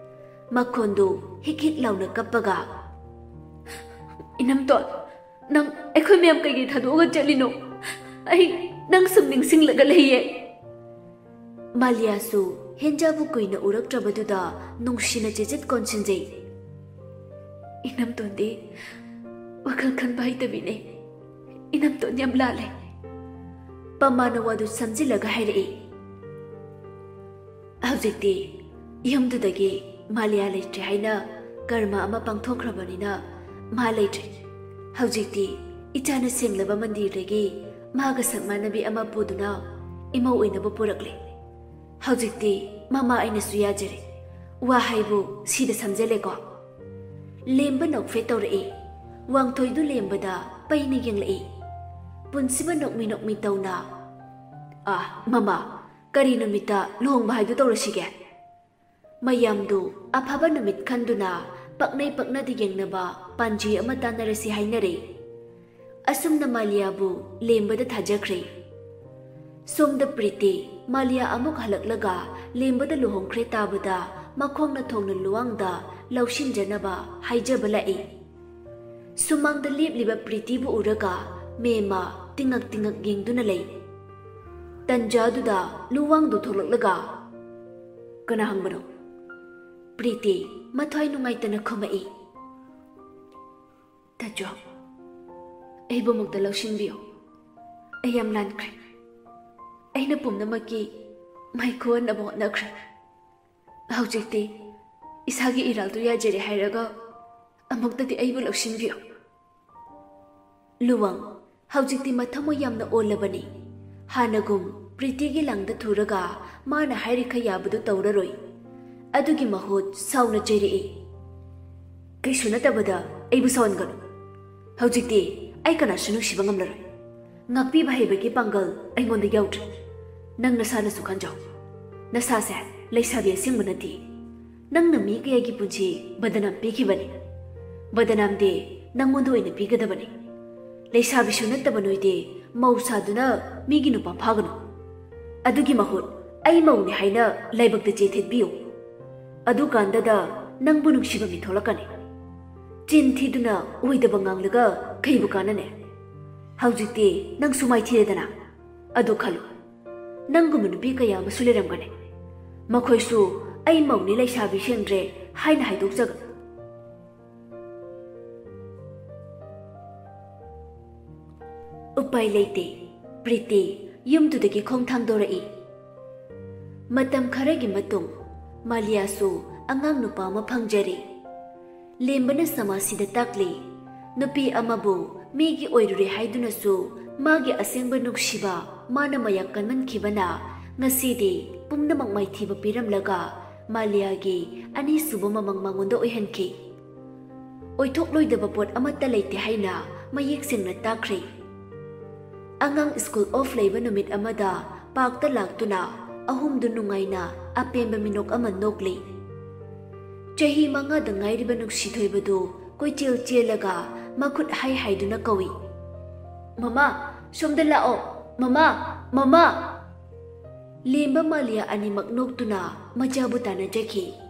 ꯃꯈꯣꯟꯗꯨ ꯍꯤꯛ ꯍꯤꯛ ꯂꯥꯎꯅ ꯀꯞꯄꯒ, "ꯏꯅꯝꯇꯣꯟ, ꯅꯪ ꯑꯩꯈꯣꯏ ꯃꯌꯥꯝ ꯀꯩꯒꯤ ꯊꯥꯗꯣꯛꯑꯒ ꯆꯠꯂꯤꯅꯣ? ꯑꯩ ꯅꯪ ꯁꯨꯝ ꯅꯤꯡꯁꯤꯡꯂꯒ ꯂꯩꯌꯦ꯫" ꯃꯥꯂꯤꯌꯥꯁꯨ ꯍꯦꯟꯖꯥꯕꯨ ꯀꯨꯏꯅ ꯎꯔꯛꯇ꯭ꯔꯕꯗꯨꯗ ꯅꯨꯡꯁꯤꯅ ꯆꯦꯆꯦꯠ ꯀꯣꯟꯁꯤꯟꯖꯩ꯫ "ꯏꯅꯝꯇꯣꯟꯗꯤ ꯋꯥꯈꯜ ꯈꯟꯕ ꯍꯩꯇꯕꯤꯅꯦ꯫ ꯏꯅꯝꯇꯣꯟ ꯌꯥꯝ ꯂꯥꯜꯂꯦ꯫" ꯄꯃꯥꯅ ꯋꯥꯗꯨ ꯁꯝꯖꯤꯜꯂꯒ ꯍꯥꯏꯔꯛꯏ꯫ ꯍꯧꯖꯤꯛꯇꯤ ꯌꯨꯝꯗꯨꯗꯒꯤ ꯃꯥꯂꯤꯌꯥ ꯂꯩꯇ꯭ꯔꯦ ꯍꯥꯏꯅ ꯀꯔꯃ ꯑꯃ ꯄꯥꯡꯊꯣꯛꯈ꯭ꯔꯕꯅꯤꯅ ꯃꯥ ꯂꯩꯇ꯭ꯔꯦ꯫ ꯍꯧꯖꯤꯛꯇꯤ ꯏꯆꯥꯅ ꯁꯦꯡꯂꯕ ꯃꯟꯗꯤꯔꯗꯒꯤ ꯃꯍꯥꯛꯀ ꯁꯛꯃꯥꯟꯅꯕꯤ ꯑꯃ ꯄꯨꯗꯨꯅ ꯏꯃꯧ ꯑꯣꯏꯅꯕ ꯄꯨꯔꯛꯂꯦ꯫ ꯍꯧꯖꯤꯛꯇꯤ ꯃꯃꯥ ꯑꯩꯅꯁꯨ ꯌꯥꯖꯔꯦ꯫ ꯋꯥ ꯍꯥꯏꯕꯨ ꯁꯤꯗ ꯁꯝꯖꯜꯂꯦꯀꯣ꯫ ꯂꯦꯝꯕ ꯅꯣꯛꯐꯦꯠ ꯇꯧꯔꯛꯏ꯫ ꯋꯥꯡꯊꯣꯏꯗꯨ ꯂꯦꯝꯕꯗ ꯄꯩꯅ ꯌꯦꯡꯂꯛꯏ꯫ ꯄꯨꯟꯁꯤꯕ ꯅꯣꯛꯃꯤ ꯅꯣꯛꯃꯤ ꯇꯧꯅ, "ꯑꯥ, ꯃꯃꯥ, ꯀꯔꯤ ꯅꯨꯃꯤꯠꯇ ꯂꯨꯍꯣꯡꯕ ꯍꯥꯏꯗꯨ ꯇꯧꯔꯁꯤꯒꯦ?" ꯃꯌꯥꯝꯗꯨ ꯑꯐꯕ ꯅꯨꯃꯤꯠ ꯈꯟꯗꯨꯅ ꯄꯛꯅꯩ ꯄꯛꯅꯗꯦ ꯌꯦꯡꯅꯕ ꯄꯥꯟꯖꯤ ꯑꯃ ꯇꯥꯟꯅꯔꯁꯤ ꯍꯥꯏꯅꯔꯦ꯫ ꯑꯁꯨꯝꯅ ꯃꯥꯂꯤꯌꯥꯕꯨ ꯂꯦꯝꯕꯗ ꯊꯥꯖꯈ꯭ꯔꯦ꯫ ꯁꯣꯝꯗ ꯄ꯭ꯔꯤꯇꯤ ꯃꯥꯂꯤꯌꯥ ꯑꯃꯨꯛ ꯍꯜꯂꯛꯂꯒ ꯂꯦꯝꯕꯗ ꯂꯨꯍꯣꯡꯈ꯭ꯔꯦ ꯇꯥꯕꯗ ꯃꯈꯣꯡꯅ ꯊꯣꯡꯅ ꯂꯨꯋꯥꯡꯗ ꯂꯧꯁꯤꯟꯖꯅꯕ ꯍꯥꯏꯖꯕ ꯂꯥꯛꯏ꯫ ꯁꯨꯃꯥꯡꯗ ꯂꯦꯞꯂꯤꯕ ꯄ꯭ꯔꯤꯇꯤꯕꯨ ꯎꯔꯒ ꯃꯦꯝꯃ ꯇꯤꯡꯉꯛ ꯇꯤꯡꯉꯛ ꯌꯦꯡꯗꯨꯅ ꯂꯩ꯫ ꯇꯟꯖꯥꯗꯨꯗ ꯂꯨꯋꯥꯡꯗꯨ ꯊꯣꯛꯂꯛꯂꯒ, "ꯀꯅꯥ ꯍꯪꯕꯅꯣ?" ꯄ꯭ꯔꯤꯇꯤ ꯃꯊ꯭ꯋꯥꯏ ꯅꯨꯡꯉꯥꯏꯇꯅ ꯈꯨꯝꯃꯛꯏ꯫ "ꯇꯥꯆꯧ, ꯑꯩꯕꯨ ꯑꯃꯨꯛꯇ ꯂꯧꯁꯤꯟꯕꯤꯌꯨ꯫ ꯑꯩ ꯌꯥꯝ ꯂꯥꯟꯈ꯭ꯔꯦ꯫ ꯑꯩꯅ ꯄꯨꯝꯅꯃꯛꯀꯤ ꯃꯥꯏꯈꯣꯟꯅꯕ ꯍꯣꯠꯅꯈ꯭ꯔꯦ꯫ ꯍꯧꯖꯤꯛꯇꯤ ꯏꯁꯥꯒꯤ ꯏꯔꯥꯜꯗꯨ ꯌꯥꯖꯔꯦ ꯍꯥꯏꯔꯒ ꯑꯃꯨꯛꯇꯗꯤ ꯑꯩꯕꯨ ꯂꯧꯁꯤꯟꯕꯤꯌꯨ꯫" ꯂꯨꯋꯥꯡ ꯍꯧꯖꯤꯛꯇꯤ ꯃꯊꯃꯣꯏ ꯌꯥꯝꯅ ꯑꯣꯜꯂꯕꯅꯤ꯫ ꯍꯥꯟꯅꯒꯨꯝ ꯄ꯭ꯔꯤꯇꯤꯒꯤ ꯂꯥꯡꯗ ꯊꯨꯔꯒ ꯃꯥꯅ ꯍꯥꯏꯔꯤꯈꯩ ꯌꯥꯕꯗꯨ ꯇꯧꯔꯔꯣꯏ꯫ ꯑꯗꯨꯒꯤ ꯃꯍꯨꯠ ꯁꯥꯎꯅ ꯆꯩꯔꯛꯏ꯫ "ꯀꯩꯁꯨ ꯅꯠꯇꯕꯗ ꯑꯩꯕꯨ ꯁꯥꯎꯍꯟꯒꯅꯨ꯫ ꯍꯧꯖꯤꯛꯇꯤ ꯑꯩ ꯀꯅꯥꯁꯨ ꯅꯨꯡꯁꯤꯕ ꯉꯝꯂꯔꯣꯏ꯫ ꯉꯥꯛꯄꯤꯕ ꯍꯩꯕꯒꯤ ꯄꯥꯡꯒꯜ ꯑꯩꯉꯣꯟꯗ ꯌꯥꯎꯗ꯭ꯔꯦ꯫ ꯅꯪ ꯅꯁꯥꯅꯁꯨ ꯈꯟꯖꯧ꯫ ꯅꯁꯥꯁꯦ ꯂꯩꯁꯥꯕꯤ ꯑꯁꯦꯡꯕ ꯅꯠꯇꯦ꯫ ꯅꯪꯅ ꯃꯤ ꯀꯌꯥꯒꯤ ꯄꯨꯟꯁꯤ ꯕꯗꯅꯥꯝ ꯄꯤꯈꯤꯕꯅꯤ꯫ ꯕꯗꯅꯥꯝꯗꯤ ꯅꯪꯉꯣꯟꯗ ꯑꯣꯏꯅ ꯄꯤꯒꯗꯕꯅꯤ꯫ ꯂꯩꯁꯥꯕꯤꯁꯨ ꯅꯠꯇꯕ ꯅꯣꯏꯗꯤ ꯃꯧ ꯁꯥꯗꯨꯅ ꯃꯤꯒꯤ ꯅꯨꯄꯥ ꯐꯥꯒꯅꯨ꯫ ꯑꯗꯨꯒꯤ ꯃꯍꯨꯠ ꯑꯩ ꯃꯧꯅꯤ ꯍꯥꯏꯅ ꯂꯥꯏꯕꯛꯇ ꯆꯦ ꯊꯦꯠꯄꯤꯌꯨ꯫ ꯑꯗꯨꯀꯥꯟꯗꯗ ꯅꯪꯕꯨ ꯅꯨꯡꯁꯤꯕ ꯃꯤ ꯊꯣꯛꯂꯛꯀꯅꯤ꯫ ꯆꯤꯟ ꯊꯤꯗꯨꯅ ꯑꯣꯏꯗꯕ ꯉꯥꯡꯂꯒ ꯀꯩꯕꯨ ꯀꯥꯟꯅꯅꯤ? ꯍꯧꯖꯤꯛꯇꯤ ꯅꯪꯁꯨ ꯃꯥꯏꯊꯤꯔꯦꯗꯅ꯫ ꯑꯗꯨ ꯈꯜꯂꯨ, ꯅꯪꯒꯨꯝꯕ ꯅꯨꯄꯤ ꯀꯌꯥ ꯑꯃꯁꯨ ꯂꯩꯔꯝꯒꯅꯤ꯫ ꯃꯈꯣꯏꯁꯨ "ꯑꯩ ꯃꯧꯅꯤ, ꯂꯩꯁꯥꯕꯤ ꯁꯦꯡꯗ꯭ꯔꯦ" ꯍꯥꯏꯅ ꯍꯥꯏꯗꯣꯛꯆꯒꯅꯤ꯫ ꯎꯄꯥꯏ ꯂꯩꯇꯦ꯫ ꯄ꯭ꯔꯤꯇꯤ ꯌꯨꯝꯗꯨꯗꯒꯤ ꯈꯣꯡ ꯊꯥꯡꯗꯣꯔꯛꯏ꯫ ꯃꯇꯝ ꯈꯔꯒꯤ ꯃꯇꯨꯡ ꯃꯥꯂꯤꯌꯥꯁꯨ ꯑꯉꯥꯡ ꯅꯨꯄꯥ ꯑꯃ ꯐꯪꯖꯔꯦ꯫ ꯂꯦꯝꯕꯅ ꯁꯃꯥꯖꯁꯤꯗ ꯇꯥꯛꯂꯤ, ꯅꯨꯄꯤ ꯑꯃꯕꯨ ꯃꯤꯒꯤ ꯑꯣꯏꯔꯨꯔꯦ ꯍꯥꯏꯗꯨꯅꯁꯨ ꯃꯥꯒꯤ ꯑꯁꯦꯡꯕ ꯅꯨꯡꯁꯤꯕ ꯃꯥꯅ ꯃꯌꯥ ꯀꯟꯃꯟꯈꯤꯕꯅ ꯉꯁꯤꯗꯤ ꯄꯨꯝꯅꯃꯛ ꯃꯥꯏꯊꯤꯕ ꯄꯤꯔꯝꯂꯒ ꯃꯥꯂꯤꯌꯥꯒꯤ ꯑꯅꯤꯁꯨꯕ ꯃꯃꯪ ꯃꯉꯣꯟꯗ ꯑꯣꯏꯍꯟꯈꯤ꯫ ꯑꯣꯏꯊꯣꯛꯂꯣꯏꯗꯕ ꯄꯣꯠ ꯑꯃꯠꯇ ꯂꯩꯇꯦ ꯍꯥꯏꯅ ꯃꯌꯦꯛ ꯁꯦꯡꯅ ꯇꯥꯛꯈ꯭ꯔꯦ꯫ ꯑꯉꯥꯡ ꯁ꯭ꯀꯨꯜ ꯑꯣꯐ ꯂꯩꯕ ꯅꯨꯃꯤꯠ ꯑꯃꯗ ꯄꯥꯔꯛꯇ ꯂꯥꯛꯇꯨꯅ ꯑꯍꯨꯝꯗꯨ ꯅꯨꯡꯉꯥꯏꯅ ꯑꯄꯦꯟꯕ ꯃꯤꯅꯣꯛ ꯑꯃ ꯅꯣꯛꯂꯤ꯫ ꯆꯍꯤ ꯃꯉꯥꯗ ꯉꯥꯏꯔꯤꯕ ꯅꯨꯡꯁꯤꯊꯣꯏꯕꯗꯨ ꯀꯣꯏꯆꯦꯜ ꯆꯦꯜꯂꯒ ꯃꯈꯨꯠ ꯍꯥꯏ ꯍꯥꯏꯗꯨꯅ ꯀꯧꯏ, "ꯃꯃꯥ, ꯁꯣꯝꯗ ꯂꯥꯛꯑꯣ, ꯃꯃꯥ, ꯃꯃꯥ!" ꯂꯦꯝꯕ ꯃꯥꯂꯤꯌꯥ ꯑꯅꯤꯃꯛ ꯅꯣꯛꯇꯨꯅ ꯃꯆꯥꯕꯨ ꯇꯥꯟꯅꯖꯈꯤ꯫